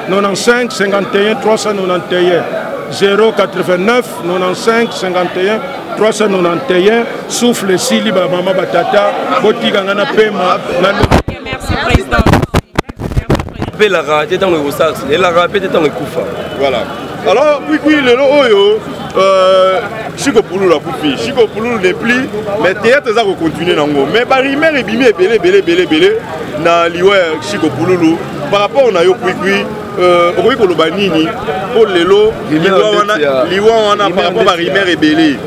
95 51 391, 089 95 51 391. Souffle esili, bamama, batata, botika nga na pema na. Merci président. Mpe elaka te ntango ekosala, elaka mpe te ntango ekufa. Voilà. Alors kwikwi, lelo oyo Chiko Pululu akufi, Chiko Pululu n'est plus, mais théâtre eza kocontinue nango. Mais barumeur ebimi ebele ebele ebele ebele na liwa ya Chiko Pululu. Par rapport na yo kwikwi, okoki koloba nini mpo lelo liwa wana par rapport barumeur ebele,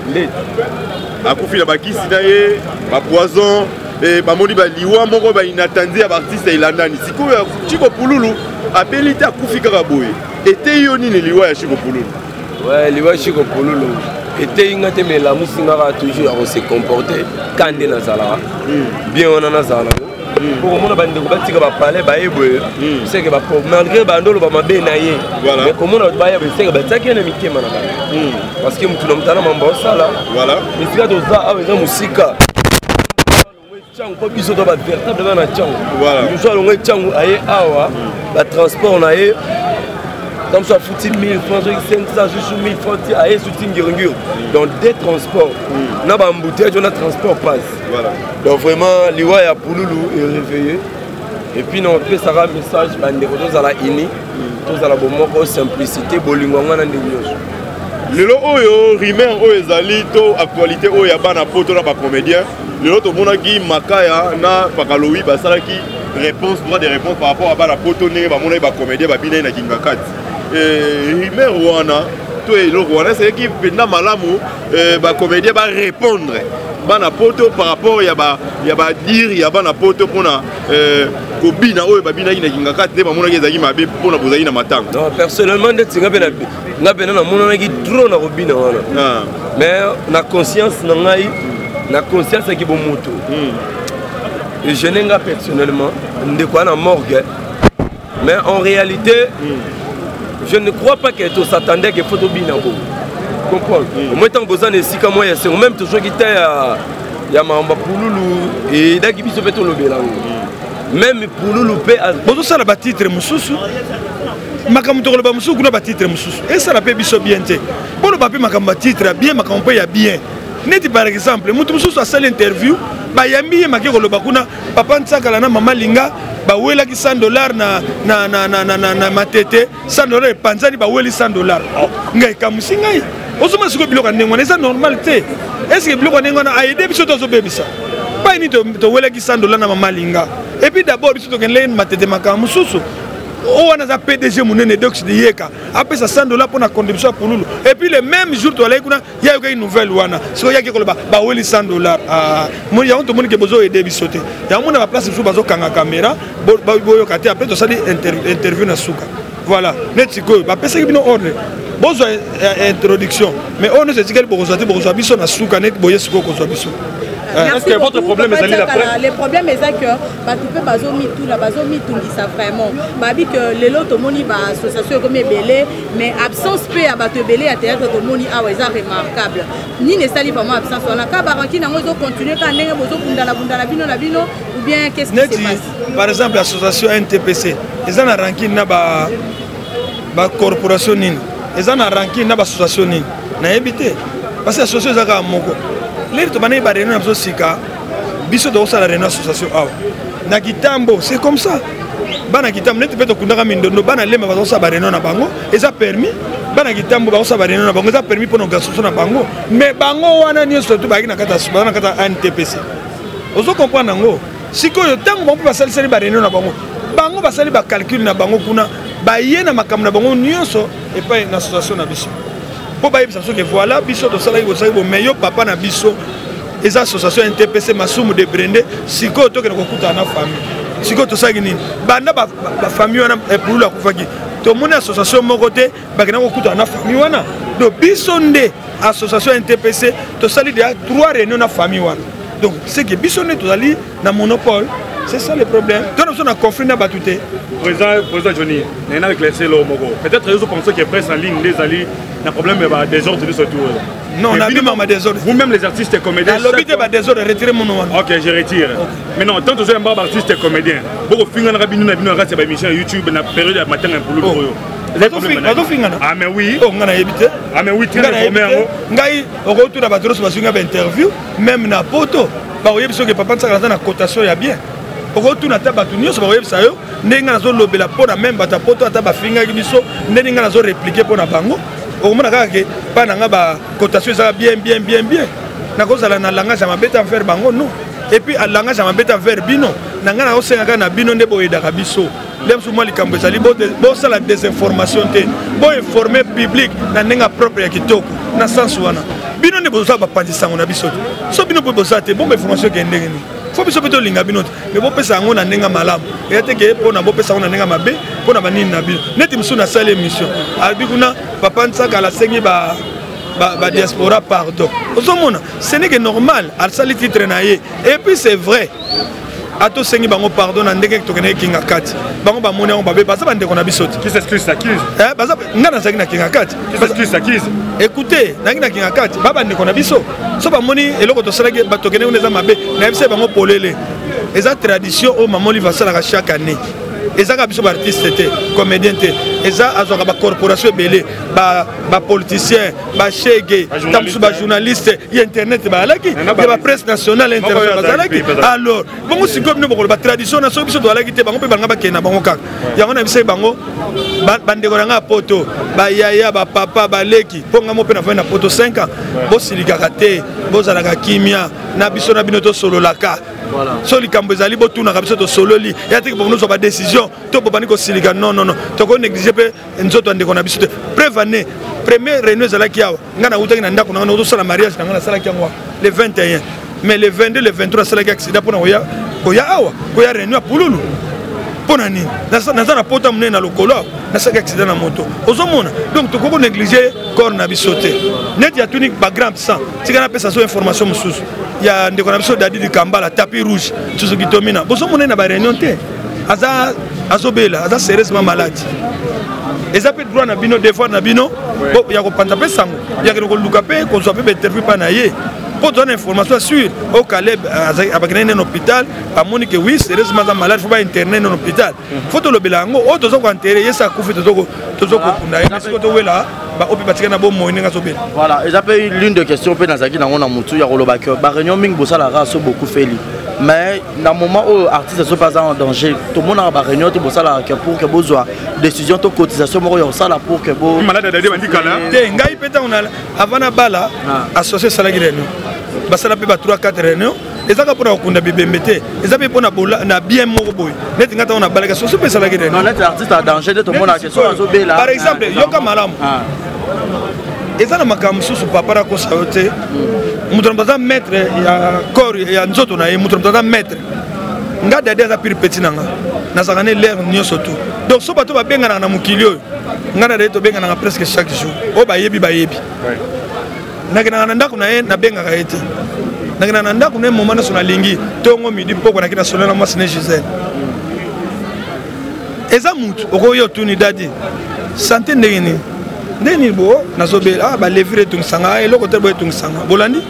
akufi na bakisi na ye, bapoison, bamoni baliwa moko bainattendu ya baartiste elandani. Sikoyo Chiko Pululu abeli te, akufi kaka boye. Eteyi yo nini liwa ya Chiko Pululu? Ouais, liwa Chiko Pululu eteyi nga te, mais elamusi nga kaka toujours ya kose comporter ka nde nazalaka bien wana, nazala nango po komona bandeko batika bapalais baye boye, seke malgré bando oloba mabe na ye, mais komona bato baya boye, seke batiaki ye na mitema na bango, parce que motu na moto ana mambo osala. Esika toza awa eza mosika Ntiango, mpo biso to bavéritable bana Ntiango. Mosu alongo Ntiango aye awa, batransport na ye comme ça afuti 1000 francs, soki 500, susu 1000 francs ti aye suti Ngirunguru. Donc deux transport na baembouteillage wana, transport passe. Donc vraiment liwa ya Pululu eréveillé. Et puis na opesaka message, bandeko, tozala uni, tozala bomoko, simplicité, bolingo yango wana nde nyonso. Lelo oyo rumeur oyo ezali to actualité oyo ya bana poto na bacomédien, lelo tomonaki Makaya na Pakalowi basalaki réponse, droit de réponse par rapport à bana poto, ndenge bamonaki bacomédien babinai na Kingakati. Rumeur wana to eloko wana ezalaki mpenza malamu, bacomédien barépondre. bana poto par rapport ya ba ya ba dire ya bana poto mpona euh, kobina oyo babinaki na kingakati nde bamonaki ezalaki mabe mpona bozalaki na matanga. Non, personnellement ndeti nga mpe nga mpena namonanaki trop na kobina wana ah. Mais na conscience na ngai, na conscience ya kibomoto egene nga personnellement ndeko wana morgue. Mais en réalité, je ne crois pas que tos'attendait que faut tobina bongo, comprendre au moins ntango boza na esika mwa ya esengo, même tozwaki te ya makambo ya Pululu, eyedaki biso mpe tolobela yango même Pululu mpe. Bozosala batitre mosusu, makambo tokoloba mosusu kuna, batitre mosusu esala mpe biso bien te. Boloba mpe makambo batitre ya bien, makambo mpe ya bien. Neti par exemple moto mosusu asali interview, bayambi ye, make koloba kuna papa Nsakala na mama Linga bawelaki 100 dollar na Matete, 100 dollar epanzani, baweli 100 dollar. Oh, ngai ekamusi ngai. Ozomona sikoyo biloko ya ndenge wana eza normal te. Est-ce biloko ya ndenge wana aide biso to azobebisa? Pai nini towelaki 100 dollar na mama Linga? Et puis d'abord biso tokendeli Matete, makambo mosusu oyo wana aza PDG monene Dox de Yeka, apesa 100 dollar mpo na contribution ya Pululu. Et puis le même jour toalaki kuna, ye ayokaki nouvelle wana, sikoyo yaki koloba baweli 100 dollar. Yango tomoni ke bozoyede biso te. Yango mona baplace mosusu bazokanga caméra, boyoka te. Après tosali interview na suka. Voilà, neti sikoyo bapesaki bino ordre bozwa introduction, mais oyo nyonso etikali bokozwa te, bokozwa biso na suka. Neti boye sikoyo kozwa biso. Est-ce que votre problème ezali la presse? Le problème eza que bato mpe bazomituna, bazomitungisa vraiment. Babi que lelo tomoni baassociation ekomi ebele, mais absence mpe ya bato ebele ya théâtre tomoni awa eza remarquable. Nini esali vraiment absence wana? Ka baranki nango ezocontinue kaka ndenge bozobundana-bundana bino na bino, ou bien qu'est-ce qui se passe? Par exemple association NTPC eza na rankine na bacorporation nini? Eza na rankine na baassociation nini? Nayebi te, parce que association eza kaka moko. Leri tobandaki baréunion na biso sika, biso tokosala réunion association awa na Kitambo, c'est comme ça. Bana Kitambo neti mpe tokundaka mindondo, bana Lemba bazosala baréunion na bango, eza permis. Bana Kitambo bakosala baréunion na bango, eza permis mpona organisation na bango. Mais bango wana nyonso tu bayaki na kati baza na kati ya ANTPC. Ozo comprendre yango? Sikoyo ntango bango mpe basalisali baréunion na bango, bango basali bacalcul na bango kuna, baye na makambo na bango nyonso epai na association na biso mpo bayebisa biso ke voilà, biso tosalaki, bosalaki bo. Mais yo papa na biso eza association NTPC Masumu de Brende. Sikoyo tokende kokutana na famille. Sikoyo tosalaki nini? Banda bafamille wana Pululu akufaki, tomoni association moko te bakenda kokutana na famille wana. Donc biso nde association NTPC tosali déjà trois réunions na famille wana. Donc c'est que biso nde tozali na monopole, c'est ça le problème. To na biso na conflit na bato te. Président Johnny, naye éclaircir eloko moko. Peut-être ezo penser que presse en ligne nde ezali na problème ya désordre nyonso tout. Non, na bima ma désordre. Vous-même les artistes et comédiens. Nalobi te ba désordre, retire mono wana. Ok, je retire. Mais non, tant tozoyamba baartiste et comédien, bokofinganaka bino na bino na kati ya baémission ya YouTube na période ya matanga ya Pululu oyo. Bazofingana? Ah mais oui. Oh, ngai nayebi te. Ah mais oui, très informé yango. Ngai okotuna bato nyonso bazwi ngai bainterview, même na poto bakoyebi soki papa Nsaka aza na cotation ya bien. Okotuna ata bato nyonso, bakoyebisa yo ndenge ngai nazolobela mpo na même bato ya poto. Ata bafingaki biso, ndenge ngai nazorépliquer mpo na bango, okomona kaka ke mpa na ngai bacotation ezaka bien, bien, bien, bien. Nakozala na langage ya mabe te envers bango, non. Et puis langage ya mabe te envers bino. Na ngai nakosenga kaka na bino nde boyedaka biso nde mosusu mwa likambo ezali, bosala désinformation te, boinforme public na ndenge ya propre, ya kitoko. Na sens wana bino nde bozosala bapanzi sango na biso te. So bino mpe bozala te, bomba information ekende ndenge nini? Fo biso mpe tolinga bino te, me bopesa yango na ndenge malamu. Eya te ke mpona bopesa yango na ndenge mabe mpona banini na bino. Neti mosusu nasali émission, alobi kuna papa Nsakala asengi ba badiaspora pardon. Ozomona, ce n'est que normal, asali titre na ye. Et puis c'est vrai, atosengi bango pardon na ndenge tokendeki Kinga Kati. Bango bamoni yango babe, baza bandeko na biso te. Nga nazalaki na Kinga Kati. Écoutez, nazalaki na Kinga Kati, ba bandeko na biso so bamoni eloko tosalaki, tokendeki kuna eza mabe. Nayebisa bango polele, eza tradition oyo mama Olive asalaka chaque année. Eza kaka biso baartiste te, comédien te, eza azwaka bacorporation ebele, bapoliticien, bashege, ta mosusu bajournaliste ya internet bazalaki, ya bapresse nationale, internationale bazalaki. Alors bongo sikoyo bino bokoloba tradition na soki biso tozalaki te, bango mpe banga bakende na bango kaka. Yango na bisaki bango, bandeko na ngai ya poto, bayaya, bapapa, baleki, mpo ngai mo mpe nafandi na poto 5 ans, bosilikaka te, bozalaka kimia na biso na bino, tosololaka. So likambo ezali, botunaka biso, tosololi. Ya teke bokonozwa badécision to bobandi kosilika, non, non, non. Tokonéglige mpe nzoto ya ndeko na biso te. Preuve année première réunion ezalaki awa, ngai nawutaki na ndako na ngai, nazosala mariage na ngai, nasalaki yango le 21. Mais le 22, le 23 asalaki accident mpona koya koya awa, koya réunion ya Pululu. Mpo na nini naza na pota monene na lokolo awa, nasalaki accident na moto, ozomona. Donc tokoki konéglige corps na biso te. Neti atuni bagrand sang, tika napesa so information mosusu ya ndeko na biso Dadi Dikambala, tapis rouge Suzuki Tomina. Bozomona ye na baréunion te, aza azobela, aza sérieusement malade. Eza mpe droit na bino, devoir na bino ya kopanza mpe sango, ya kende koluka mpe kozwa mpe bainterview mpa na ye, mpo toza na information sûre. Oyo Caleb abakendaki nene hôpital, bamoni ke oui, sérieusement aza malade, fo bainterne nene hôpital, fo tolobela yango. Oyo toza koenterre ye, se akufi, tozo kokunda ye, siko towela baoyo mpe batikali na bomoi ndenge azobela. Voilà, eza mpe l'une de question mpe nazalaki nango na motu ya koloba ke baréunion mingi bosalaka so bokufeli, mais na moment oyo artiste so mpe aza en danger, tomonaka baréunion te bosalaka ke pour ke bozwa décision to cotisation moko ya kosala pour ke bo malade adadi bandi kala. Te, ngai mpe ntango avant na bala, associé esalaki réunion, basala mpe ba 3 4 réunion. Ezaka mpona kokunda bibembe te, eza mpe mpona na bien moko boye. Neti ngai ntango nabalaki, soso mpe esalaki réunion. Neti artiste en danger nde tomonaka so azobela. Par exemple, yoka malamu, eza na makambo mosusu papa nakosa yo te. Moto na moto aza maître ya corps, ya nzoto na ye. Moto na moto aza maître. Nga Dadi aza pire petit na nga, nazalaka ne l'air nyonso tout. Donc so bato babenganaka na mokili oyo, nga na Dadi tobenganaka presque chaque jour. Oyo bayebi, bayebi. Nakendaka na ndako na ye, nabengaka ye te, nakendaka na ndako na ye moma nyonso nalingi, ntongo, midi, poko. Naki na solo na mwasi ne Gisele. Eza mutu okoki otuni: "Dadi, santé ndenge nini, ndenge nini?" "Bo nazobela, ah, balevure etungisanga, eloko te bo etungisanga." Bolandi?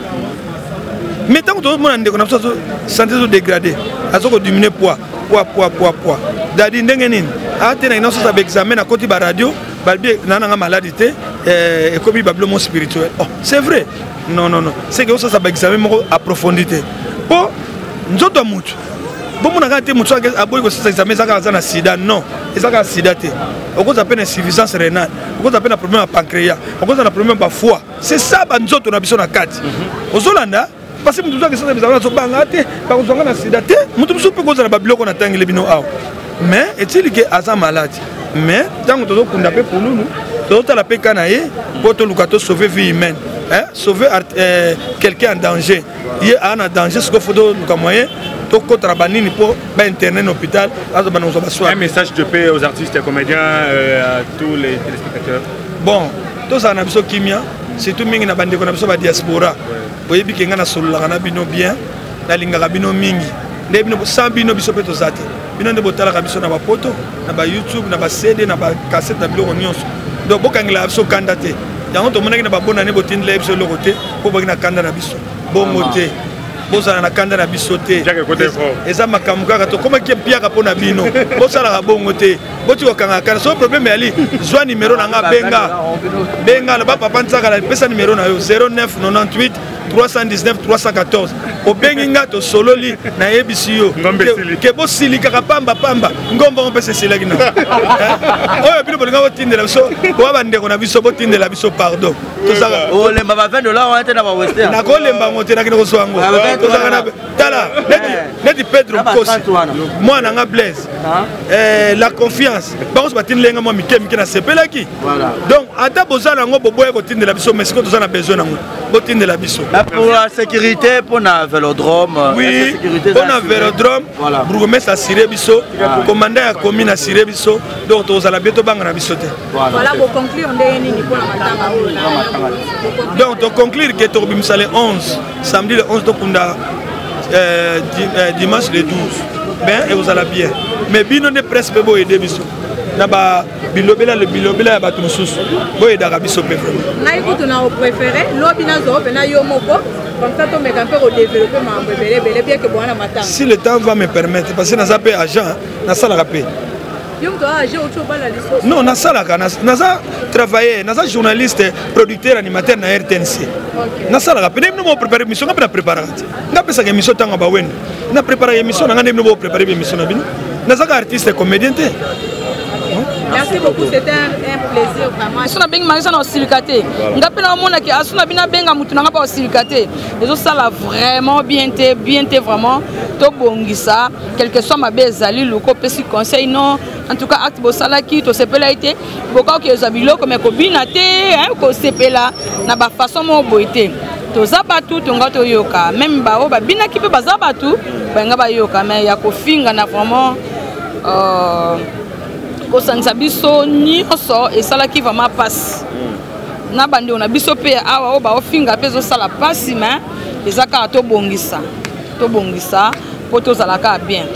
Mais ntango tozomona ndeko na biso santé ezodégrade, aza kodiminue poids, poids, poids, poids, poids: "Dadi, ndenge nini?" "Ate na nyonso baexamen, nakoti baradio, balobi na nanga maladi te, ekomi babilo mo spirituel." "Oh, c'est vrai?" "Non, non, non, c'est que osasa baexamen moko approfondi te, mpo nzoto ya mutu bomonaka te. Motu aboyi kosasa examen, eza kaka aza na sida? Non, eza kaka sida te. Okozala mpe na insuffisance rénale, okozala mpe na problème ya pancréas, okozala na problème ya bafoie. C'est ça banzoto na biso na kati. Ozolanda? Parce que motu mosusu akesasa bizala, azobanga te bakozwanga na sida te. Motu mosusu mpe kozala babiloko natangeli bino awa, mais etili ke aza malade. Mais ntango tozokunda mpe Pululu, tozotala mpe ka na ye mpo toluka tosauve vie humaine, hein? Sauver quelqu'un en danger. Ye aa na danger, sikoyo fo toluka moyen tokɔta na banini mpo bainterne na hôpital, aza bana kozwa basoin. Un message de paix aux artistes et comédiens, à tous les téléspectateurs. Bon, tozala na biso kimia, surtout mingi na bandeko na biso badiaspora. Boyebi ke ngai nasololaka na bino bien, nalingaka bino mingi. Nde bino, sans bino biso mpe toza te. Bino nde botalaka biso na bapoto, na bayoutube, na bacd, na bacassette, na biloko nyonso. Donc bokangelaka biso kanda te. Yango tomonaki na babonane, botindela biso eloko te mpo boki na kanda na biso. Bongo te, bozala na kanda na biso te. Eza makambo kaka tokomaki mpiaka mpo na bino. Bosalaka bongo te, boti kokanga kanda. Soki problème yali, zwa nimero na nga, benga, benga, loba: "Papa Nsakala, pesa nimero na yo." 09 98 319 314. Obengi nga, tosololi, nayebisi yo ke bosilikaka pamba pamba. Ngomba ngo mpesa esilaki na oyo bino bolinga botindela biso. Oya bandeko na biso, botindela biso pardon. Olemba ba 20 $ wana te na bawestern? Nakolemba yango te, nakende kozwa yango. Tozalaka na tala neti Pedro Nkosi, mwana nga Blaise, la confiance. Bango so batindela nga mwa mike mike, nasepelaki. Donc ata bozala yango, boboya kotindela biso, mais sikoyo toza na besoin nango, botindela biso. Pour la sécurité, mpona vélodrome? Oui, mpona vélodrome, bourgmestre assuré biso, commandant ya commune assuré biso. Donc tozala bien, tobanga na biso te. Voilà, boconclure ndenge nini mpona matanga oyo? Donc toconclure ke tokobimisa le 11, samedi le 11, tokunda dimanche le 12. Ben ekozala bien, mais bino nde presse mpe boyede biso na ba bilobela, bilobela ya bato mosusu, boyedaka biso mpe vraiment. Ngai kutu na opréféré lobi nazwa mpena yo moko, comme ça tomeka mpe kodéveloppe makambo ebele ebele, bien ke bwana matanga. Si le temps va me permettre, parce que naza mpe agent, nasalaka mpe. Yo moto agent oti obala lisusu? Non, nasalaka, naza travailleur, naza journaliste, producteur, animateur na RTNC. Nasalaka mpe. Nde bino boprépare émission, nga mpe napréparaka te. Nga apesaka émission ntango bawendo, na préparaka émission na nga. Nde bino boprépare émission na bino. Nazaka artiste comédien te. Merci beaucoup, c'était un plaisir vraiment. Asu nabengi Marisa na osilika te. Nga mpe naomonaki asu na bino abenga motu na nga mpe osilika te. Ezosala vraiment bien te, bien te vraiment. Tobongisa. Quelque soit mabe ezali, luka opesi conseil. Non, en tout cas acte bosalaki, tosepelaki te. Bokoki kozwa biloko, mais kobina te, kosepela na bafaçon moko boye te. Toza bato tonga toyoka meme baoyo babinaki mpe baza bato balinga bayoka, mais ya kofinga na vraiment kosangisa biso nyonso esalaki vraiment mpasi na bandeko na biso mpe awa oyo baofinga mpe ezosala mpasi, mais eza kaka tobongisa, tobongisa mpo tozala kaka bien.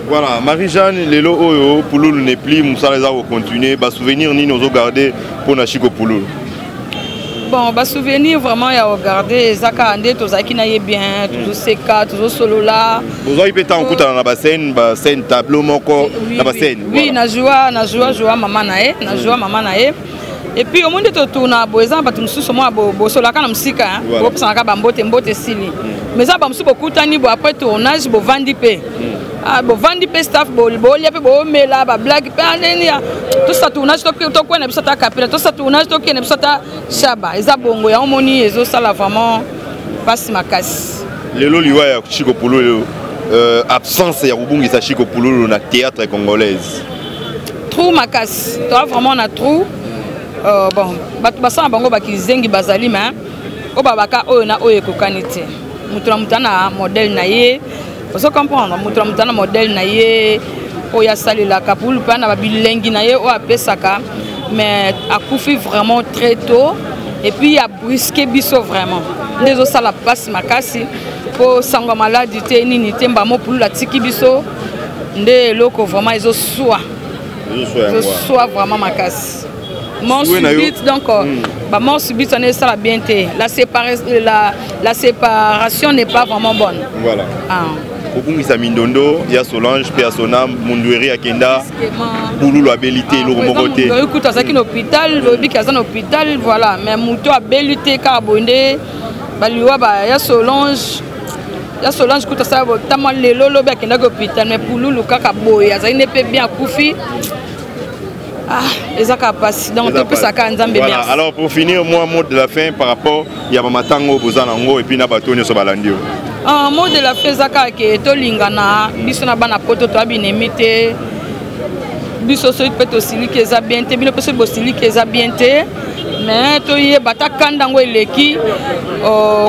Voilà, Marie-Jeanne, lelo oyo Pululu n'est plus, mosala eza kocontinue. Basouvenir nini ozogarde mpona Chiko Pululu? Bon, basouvenir vraiment ya kogarde eza kaka nde tozalaki na ye bien, tozoseka, tozosolola. Bozwaki mpe ntango okutana na bascène, bascène tableau moko na bascène? Oui, na joua mama na ye, na joua mama na ye. Et puis omoni nde totourna boye, eza na bato mosusu omona bosolaka na mosika, bopesanaka bambote, mbote esili, mais eza bamosusu bokutani bo après tournage, bovandi mpe, bovandi mpe staff, bolia mpe, boomela bablague mpe ndeni tosa tournage, tokwena biso ata kapela, tosa tournage, tokende biso ata shaba. Eza bongo yango omoni ezosala vraiment mpasi makasi. Lelo liwa ya Chiko Pululu, absence ya kobungisa Chiko Pululu na théâtre congolaise? Trou makasi, toa vraiment na trou. Bon, bato basala bango bakizengi bazali, mais oyo babaka oyo na oyo ekokani te. Moto na moto na modèle na ye, ozo comprendre? Moto na moto na modèle na ye oyo asalelaka. Pulu mpe na babilengi na ye oyo apesaka, mais akufi vraiment très tôt et puis abrusque biso vraiment, nde ezosala mpasi makasi mpo sango ya maladi te nini te, mbamo Pululu atiki biso, nde eloko vraiment ezoswa, ezoswa vraiment makasi. Mort subite donc, bamort subite wana esala bien te. La séparation n'est pas vraiment bonne. Voilà. Ah. Kobungisa mindondo ya Solange mpe ya Sonam Mundueri akenda, Pululu abeli te, eloko moko te. Kutu azalaki na hôpital, boyebiki aza na hôpital, voilà, mais moto abeli te, kaka boye nde baliwa ba ya Solange. Ya Solange kutu asala tama lelo lobi akendaki hôpital, mais Pululu kaka boye azalaki nde mpe bien, akufi. Ah, eza kaka mpasi, donc topesaka Nzambe merci. Alors, pour finir, moi, mot de la fin par rapport ya bamatango boza nango et puis na bato nyonso balandi yo. Ah, mot de la fin eza kaka ke tolingana biso na bana poto, toya binemi te. Biso soki mpe tosiliki eza bien te, bino mpe soki bosiliki eza bien te, mais toyeba ata kanda yango eleki,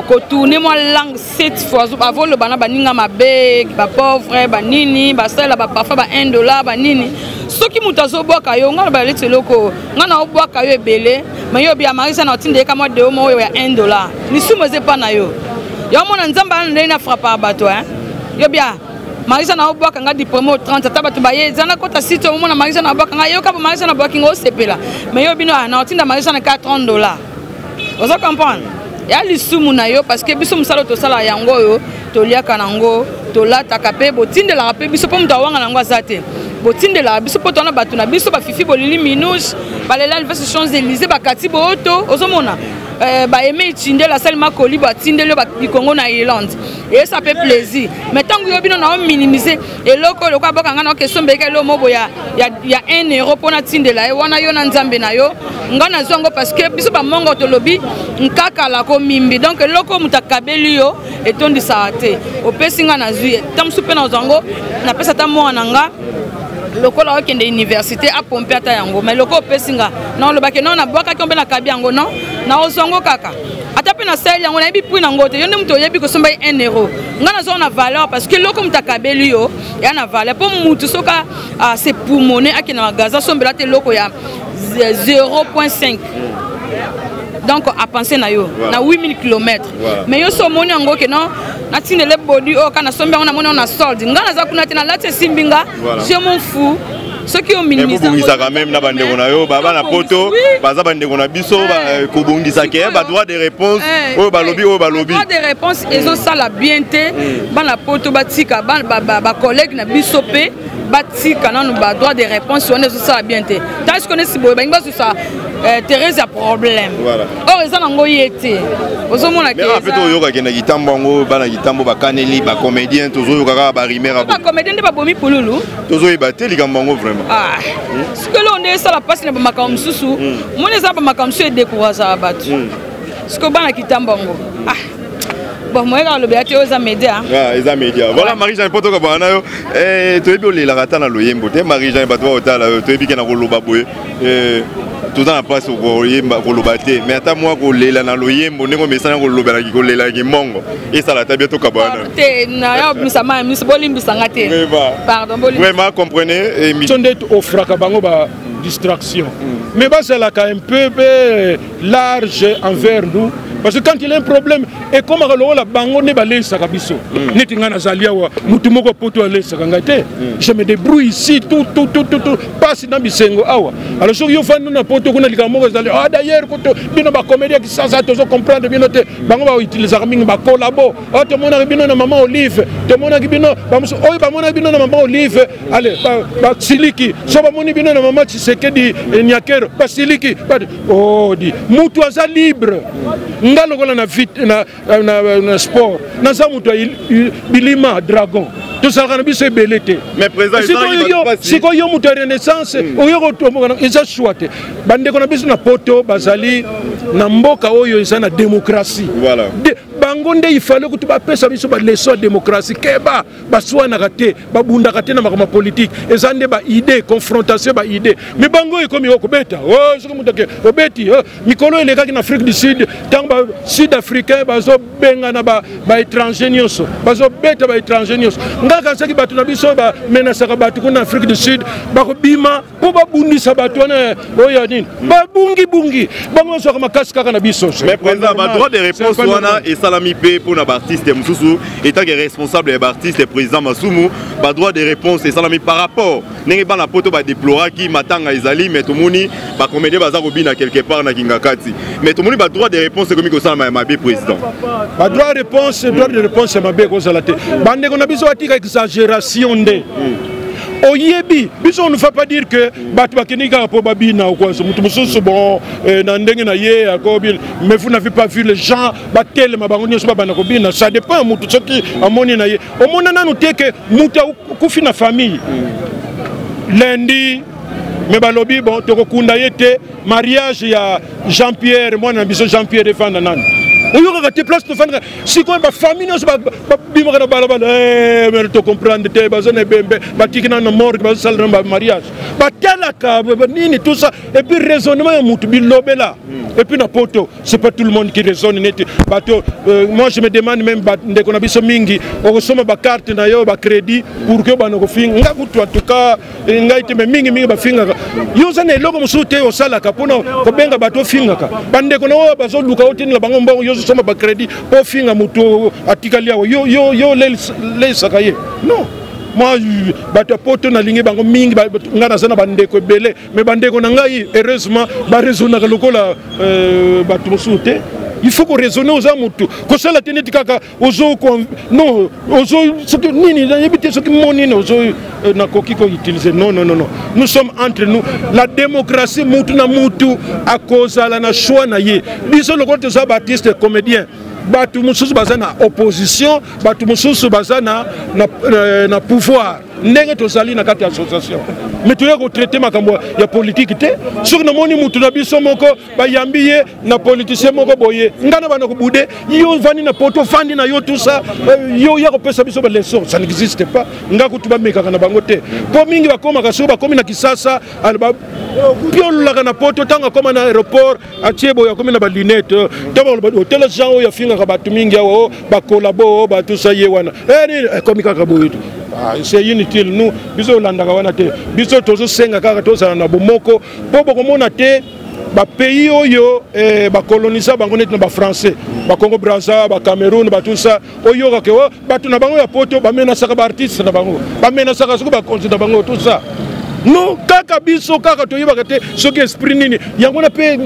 kotourne mwa langue sept fois avoloba na baninga mabe, bapauvre banini, basalela baparfois ba 1 dollar banini. Soki moto azobwaka yo, ngai na baleti eloko ngai na obwaka yo ebele, mais yo bia Marisa na otinda yeka mwa deo moko oyo ya 1 dollar, lisumu eza epa na yo. Yo omona Nzambe ana ndenge na frappaka bato, yo bia Marisa na obwaka nga diplôme o 30, ata bato baye eza na kota site, omona Marisa na obwaka nga, yoka bo Marisa na bwaki nga, osepela, mais yo bino na otinda Marisa na ka 30 dollar, oza comprendre ya lisumu na yo, parce que biso mosala oyo tosala yango oyo toliaka nango, tolataka mpe, botindelaka mpe biso mpo moto awanga nango aza te. Botindelaka biso mpo towana bato na biso bafifi bolili minouche, balela alvese Champs Élysées, bakati booto, ozomona baeme etindeli asali makoli, batindeli yo bikongo na Irlande, eyesa mpe plaisir. Mais ntango yo bino na ominimize eloko oyo lokola boka ngai na okesombeleka eloko moko ya 1 euro mpo natindela ye wana, yo na Nzambe na yo. Ngai nazwa yango parce que biso bamongo tolobi nkakala komimbi, donc eloko moto akabeli yo etondisaka te. Opesi ngai, nazwi ta mosusu mpe nazwa yango, napesa ata mwana na nga lokola okende université, apompe ata yango. Mais lokola opesi nga, na olobaki non, nabwakaki mpe nakabi yango, non, naozwa yango kaka, ata mpe nasaleli yango, nayebi prix nango te. Yo nde moto oyebi kosomba ye 1 euro, ngai nazwa na valeur parce que eloko moto akabeli yo ya na valeur. Mpo mutu soki ase poumone akende na magasin, asombela te eloko ya 0.5, donc apense na yo na 8000 km, mais yo so omoni yango ke non, natindele bodi oyo kaka nasombi yango, namoni yango na solde, ngai naza kuna te, nalati esimbi nga, je m'en fous soki ominimibongisaka même na bandeko na yo bana poto, baza bandeko na biso, kobongisa ke badroit de réponse oyo balobi, oyo balobi. Droit de réponse ezosala bien te. Bana poto batika, bacollègue na biso mpe batika nanu badroit de réponse wana, ezosala bien te. Tala sikoyo nesi boye balingi basusa Thérèse ya problème or eza nango ye te, ozomona. Mpe toyoka na kitambo yango, bana kitambo bakaneli bacomédien, tozoyoka kaka barumeur. Bacomédien nde babomi Pululu. Tozoyeba te likambo yango vraiment. Sikoyo eloko nde esala mpasi na bamakambo mosusu, moni eza bamakambo mosusu edécourageaka bato. Sikoyo bana kitambo yango, bon, moyeka alobela te, oyo eza média. Eza média, voilà. Marie Jeanne, mpo tokabana na yo, toyebi olelaka ata na loyembo te. Marie Jeanne, bato baotala yo, toyebi ke na koloba boye. Toza na mpasi koyemba koloba te, mais ata mwa kolela na loyembo ndenge omesana kolobelaki kolelaki mbongo esala ata bien tokabwana te. Naya obimisa mai miso, bolimbisa nga te, pardon. Vraiment, comprenez. Biso nde ofraka bango ba distraction, mais bazalaka un peu mpe large envers nous, parce que quand il y a un problème, ekomaka lokola bango nde baleisaka biso. Neti ngai nazali awa, motu moko poto aleisaka ngai te. Je me débrouille ici, tout tout tout tout tout, pasi na bisengo awa. Alors soki yo ofandi na poto kuna, likambo moko ezali, ah d'ailleurs kutu bino bacomédie ya Kisasa, tozo comprendre bino te. Bango bautilisaka mingi bakolabo oyo tomonaki bino na Mama Olive, tomonaki bino bamosusu oyo bamonaki bino na Mama Olive, ale basiliki. So bamoni bino na Mama Tshisekedi Nyakero, basiliki. Oh, di mutu aza libre. Nga lokola na, na, na, na sport, naza moto ya bilima dragon, tozalaka na biso ebele te. Sikoyo yo moto ya renaissance, oyo kotomboka eza choix te. Bandeko na biso na poto bazali na mboka oyo eza na démocratie. Bango nde ifale kutu bapesa biso baleçon ya démocratie. Keba, baswanaka te, babundaka te na makambo ya politike, eza nde baidée, confrontation baidée. Mais bango ekomi okobeta soki moto ake obeti. Mikolo elekaki na Afrique du Sud, ntango basud africain bazobengana baétranger nyonso, bazobeta baétranger nyonso, nga kanisaki bato na biso bamenasaka bato kuna na Afrique du Sud bakobima mpo babundisa bato wana oyo ya nini, babungibungi bango, bazwaka makasi kaka na biso. Mais président, badroit de réponse wana esalami mpe mpona baartiste mosusu. Etant que responsable ya baartiste, président Masumu, badroit de réponse esalami par rapport ndenge bana poto badeploraki matanga ezali, mais tomoni bacomédien baza kobina quelque part na Kingakati. Mais tomoni badroit de réponse ekomi kosalama ya mabe, président. Badroit de réponse, droit de réponse ya mabe ekozala te. Bandeko na biso batika exagération nde. Oyebi biso, on ne faut pas dire que bato bakendeki kaka mpo babina okwaso moto mosusu. Bon, na ndenge na ye akobina, mais vous n'avez pas vu les gens batelema bango nyonso babanda kobina. Ça dépend ya motu, soki amoni na ye. Omona nanu te ke moto akufi na famille lundi, mais balobi bon, tokokunda ye te, mariage ya Jean Pierre, mwana na biso Jean Pierre efanda nanu, oyokaka te place tofandaka. Sikoyo bafamille nyonso babimaka na balabala, mais tocomprendre te, baza na ebembe, batiki nano na morgue, bazosala na bamariage, batalaka nini, tout ça. Et puis raisonnement ya mutu bilobela. Et puis na poto, c'est pas tout le monde qui raisonne neti bato. Moi je me demande même, ndeko na biso mingi okosomba bacarte na yo, bacrédit, pour que bana kofinga. Nga kutu, en tout cas ngai te, mais mingi mingi bafingaka. Yo oza na eloko mosusu te osalaka mpona kobenga bato ofingaka bandeko na oyo bazoluka otindela bango mbongo, yo ozosomba bacrédit mpo ofinga motu atikali awa, yo leisaka ye. Non, moi bato ya poto nalingi bango mingi. Ngai naza na bandeko ebele, mais bandeko na ngai heureusement baraisonnaka lokola bato mosusu te. Il faut koraisonner, oza motu kosala te neti kaka ozo, non, ozo soki nini, nayebi te soki mo nini ozo nakoki koutiliser. Non, non, non, non, nous sommes entre nous, la démocratie, mutu na mutu akozala na choix na ye. Biso lokola toza baartiste comédien, bato mosusu baza na opposition, bato mosusu baza na pouvoir. Ndenge tozali na kati ya association, mais toya kotraite makambo ya politike te. Soki namoni mutu na biso moko bayambi ye na politicien moko boye, ngai na bana kobude, yo ovandi na poto, ofandi na yo, tout ça, yo ya kopesa biso baleçon, ça n'existe pas. Nga kutu bamekaka na bango te, mpo mingi bakomaka, soki bakomi na Kisasa, piololaka na poto. Ntango akóma na aéroport, atie boye, akomi na balunette, ntango otela jean oyo afingaka bato mingi awa, bakolabo bato sa ye wana nini, ekomi kaka boye. C'est inutile. Nous, biso olandaka wana te. Biso tozosenga kaka tozala na bomoko, mpo bokomona te bapays oyo bakolonisa bango neti na bafrançais, bacongo Braza, bacameroun, batusa, oyokaka o bato na bango ya poto bamenasaka baartiste na bango, bamenasaka soki bakonzi na bango, tout ça. Non, kaka biso kaka toyebaka te soki esprit nini yango wana mpe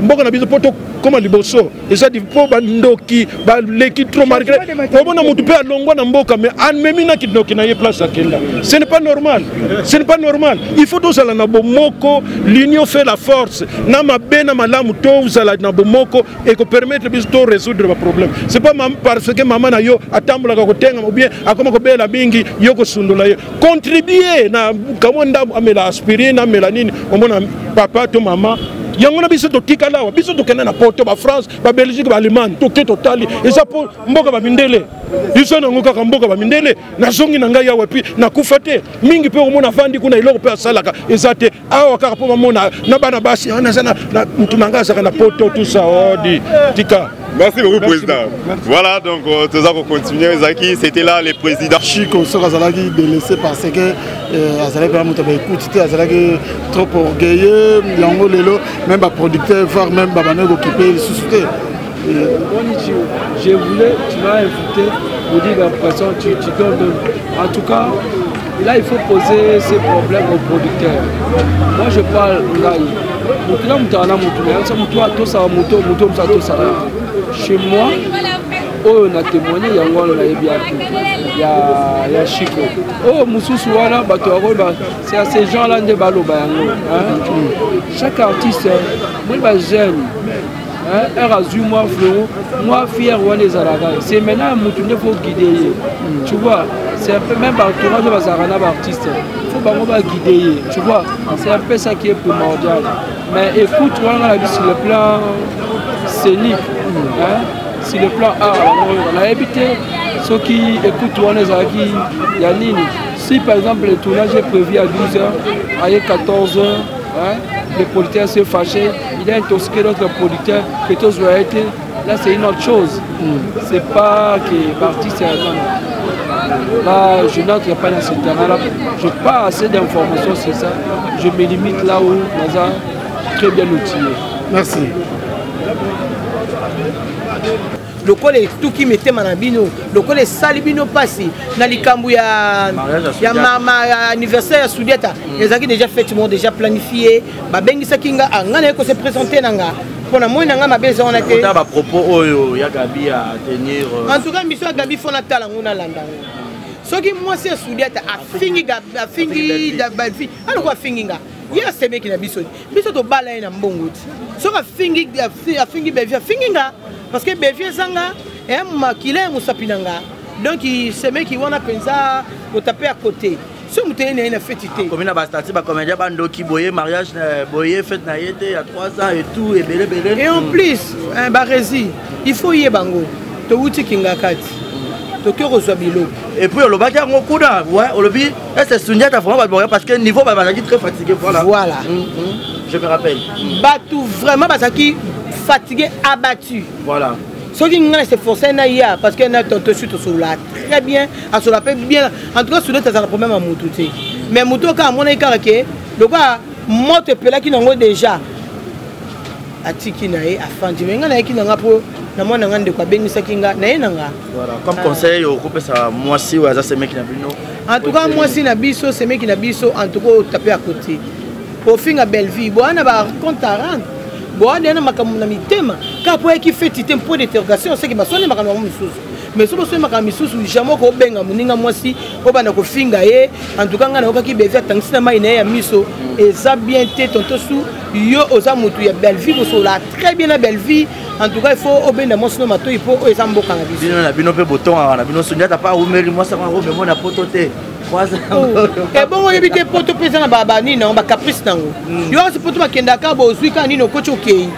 mboka na biso mpo tokóma liboso eza mpo bandoki baleki trop. Malgré omona motu mpe alongwa na mboka, mais amemi na kindoki na ye place akenda. Ce n'est pas normal, ce n'est pas normal. Il faut tozala na bomoko, l'union fait la force. Na mabe na malamu, tozala na bomoko, ekopermettre biso to résoudre baproblème. C'est pas parce que mama na yo atambolaka kotengama ou bien akoma kobela mingi, yo kosundola ye. Contribue na kamwa ndambo, amela aspirine, amela nini, omona papa to mama. Yango na biso totikala awa, biso tokende na poto, ba France, ba Belgique, ba Allemagne, toke totali eza po mboka ba mindele. Biso nango kaka mboka ba mindele, nazongi na ngai awa puis nakufa te. Mingi mpe omona avandi kuna eloko mpe asalaka eza te. Awa kaka mpo bamona na bana basi, ah, naza na mutu na ngai azalaka na poto, tout ça, oh, di tika. Merci beaucoup, Président. Merci. Voilà, donc, euh, nous continuer. Zaki, c'était là les présidents. Chico, soki azalaki délaissé parce que euh, azalaki mpenza moto ya baécoute te, azalaki trop orgueilleux. Yango lelo, même baproducteur, voire même babandaki kokipe lisusu te. Je voulais, tu m'as invité pour dire l'impression, tu, tu donnes. En tout cas, là, il faut poser ces problèmes aux producteurs. Moi, je parle ngai. Moto na moto ana moto na yango, moto atosaka moto, moto moto atosaka. Chez moi, oyo na témoigné yango wana nayebi ya ya ya Chico. Oyo mosusu wana bato bakoloba, c'est à ces gens là nde baloba yango. Hein? Chaque artiste, moi ba jeune, hein, heure azwi mwa fleuron, mwa fier wana ezalaka. C'est maintenant moto nde faut guider ye. Tu vois, c'est un peu même entourage bazalaka na baartiste, faut bango baguide ye. Tu vois, c'est un peu ça qui est primordial. Mais écoute, wana na biso sur le plan scénique, hein, sur le plan art, nayebi te soki écoute wana ezalaki ya nini. Si par exemple le tournage est prévu à 12h, à 14h, hein, le producteur s'est fâché, il a intoxiqué l'autre producteur, que tous aient été. Là, c'est une autre chose. C'est pas que l'artiste est non, non. Là, je n'entre pas dans ce terrain-là. Je n'ai pas assez d'informations sur ça. Je me limite là où Naza très bien outillé. Merci. Lokola etuki mitema na bino, lokola esali bino mpasi na likambo ya, ya mama ya anniversaire ya Sudiata, ezalaki déjà fête moko déjà planifié, babengisaki nga, ah, nga naye kose présenter na nga mpo na moi na nga mabe eza wana te. Ota ba propos oyo ya Gabi à tenir. En tout cas, mission ya Gabi fo natala yango, nalanda yango. Soki mwasi ya Sudiata afingi afingi Belvi, aloko afingi nga, ye asemeki na biso, biso tobala ye na mbongo ti. Soki afingi afingi Belvi, afingi nga, parce que Belvi ezanga makila ya mosapi na nga. Donc semeki wana mpenza kotape ya côté, so moto ye na ye na feti te. Komi na bastati bacomédien bandoki boye mariage boye fete na ye te ya 3 ans et tout, ebele ebele. Et en plus, baresi, il faut yeba yango, towuti Kingakati, toke kozwa biloko. Et puis olobaki yango kuna, ouais, olobi est-ce Sundiata vraiment bato, parce que niveau bazalaki très fatigué, voilà. Voilà. Je me rappelle. Bato vraiment bazalaki fatigué, abattu. Voilà. Soki ngai se forcé na ya, parce que na tonto su tosolola très bien, asolola mpe bien. En tout cas, sudet azala problème ya motu te, mais motu oyo kaka amonaki kaka ke lokola moto epelaki nango déjà, atiki na ye afandi. Me ngai nayaki na nga mpo na mwana nga, ndeko abengisaki nga, naye na nga. Voilà, comme conseil okopesa mwasi oyo aza semeki na bino? En tout cas, mwasi na biso, semeki na biso, en tout cas otape ya côté ofinga Belleville, boya ba compte à rendre, boya na makambo na mitema kaka po ayaki feti te, point d'interrogation. Seke baswani makambo yango mosusu, mais so boswani makambo misusu, jamais okobenga moninga mwasi obanda kofinga ye. En tout cas, ngai nayokaki Bevi atangisi na mai na ye ya miso, eza bien te. Tonto su, yo oza motu ya Belleville, bosolola très bien na Belleville. En tout cas, il faut obenda mwasi no matoi, mpo oyo eza mboka na biso. Bino na bino mpe botongaka na bino. Sundiata pa awumeli mwasi yango akomemo na poto te. Ebongo oyebi te, poto mpe eza na banini nango, bacaprice nango. Yo kasi poto bakendaka, bozwi kaka nini, okoti, okei.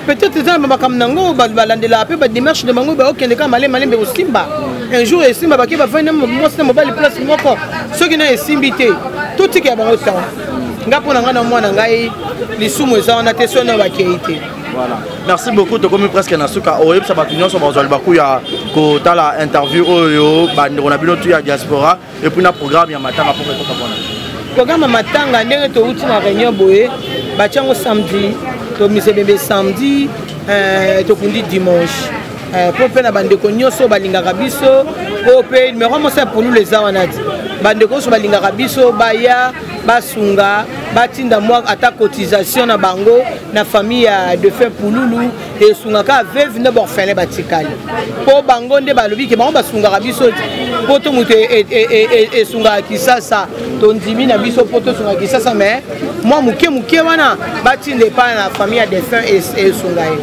Peut-être eza na makambo nango balandelaka mpe badémarche na bango, baokende kaka malembe malembe, kosimba un jour esimba, bake bafandi na mwasi na mobali place moko. Soki na esimbi te, totikela bango temps. Nga mpo na ngai na mwana ngai, lisumu eza wana te, so na bakei te. Voilà. Merci beaucoup. Tokomi presque na suka. Oyebisa bato nyonso bazwa libaku ya kotala interview oyo, bandeko na bino tu ya diaspora, et puis na programme ya matanga mpo ekota bwana. Programme ya matanga, ndenge touti na réunion boye, batia yango samedi, tomise bebe samedi, tokundi dimanche. Mpo mpe na bandeko nyonso balingaka biso, oyo mpe numero mosa ya Pululu eza wana ti bandeko nyonso balingaka biso baya basunga, batinda mwa ata cotisation na bango na famille ya défunt Pululu, esungaka veuve nde baorphelin batikali, mpo bango nde balobi ke bango basungaka biso mpo to moto esungaka Kisasa. Tondimi na biso mpo tosungaka Kisasa, mais mwa moke moke wana batinda epai na famille ya défunt, esunga ye.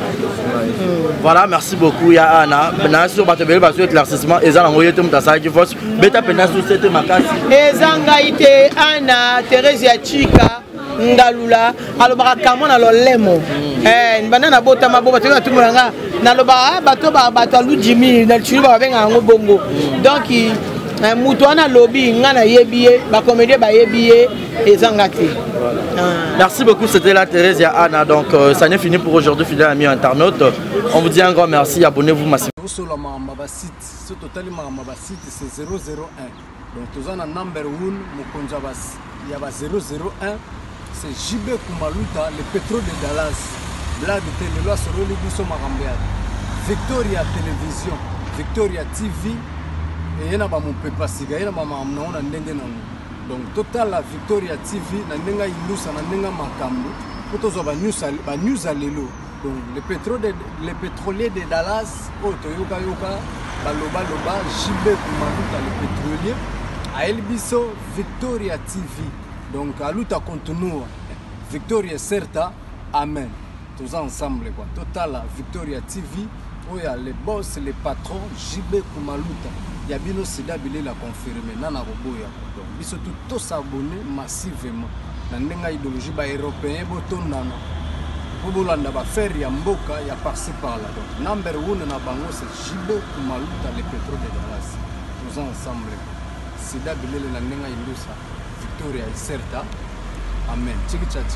Voilà, merci beaucoup ya Ana. Na sur bato ebele bazwi éclaircissement, eza nango ye te moto asalaki force beta mpenza su sete makasi. Eza ngai te, Ana Therese ya Chika. Ngalula alobaka kamo na lolemo. Eh, banda nabotama bo bato batumbola nga nalobaka ah, bato bato alujimi na tulu babengaka yango bongo. Donc eh, moto wana alobi nga nayebi ye, bacomédien bayebi ye, eza nga te. Ah. Merci beaucoup, c'était la Thérèse et Anna. Donc, euh, ça n'est fini pour aujourd'hui, fidèles amis internautes. On vous dit un grand merci, abonnez-vous massivement. Osola makambo ya basite so totali makambo ya basite c'est 001 donc toza na number 1 mokonzi ya ba 001 c'est JB Kumaluta le pétrole de Dallas blague te lelo asololi biso makambo ya Victoria Télévision Victoria TV eye na bamopepa sika ye na bamakambo nango na ndenge nango donc totala Victoria TV na ndenge ya indusa na ndenge ya makambo mpo tozwa banews ya lelo donc le, pétrole de, le pétrolier de Dallas oyo toyokayoka balobaloba JB Kumaluta le pétrolier ayeli biso Victoria TV donc aluta continua Victoria certa amen toza ensemble quoi totala Victoria TV oyo ya le boss le patron JB Kumaluta ya bino sida bilela confirme nana koboya donc biso tout tosabonne massivement na ndenge ya idéologie ba européen botondana mpo bolanda bafere ya mboka ya parci par là donc number one na bango c'est JB Kumaluta le pétrole de Dallas toza ensemble sida bilele na ndenge ya indusa Victoria Iserta amen chiki cha chiki.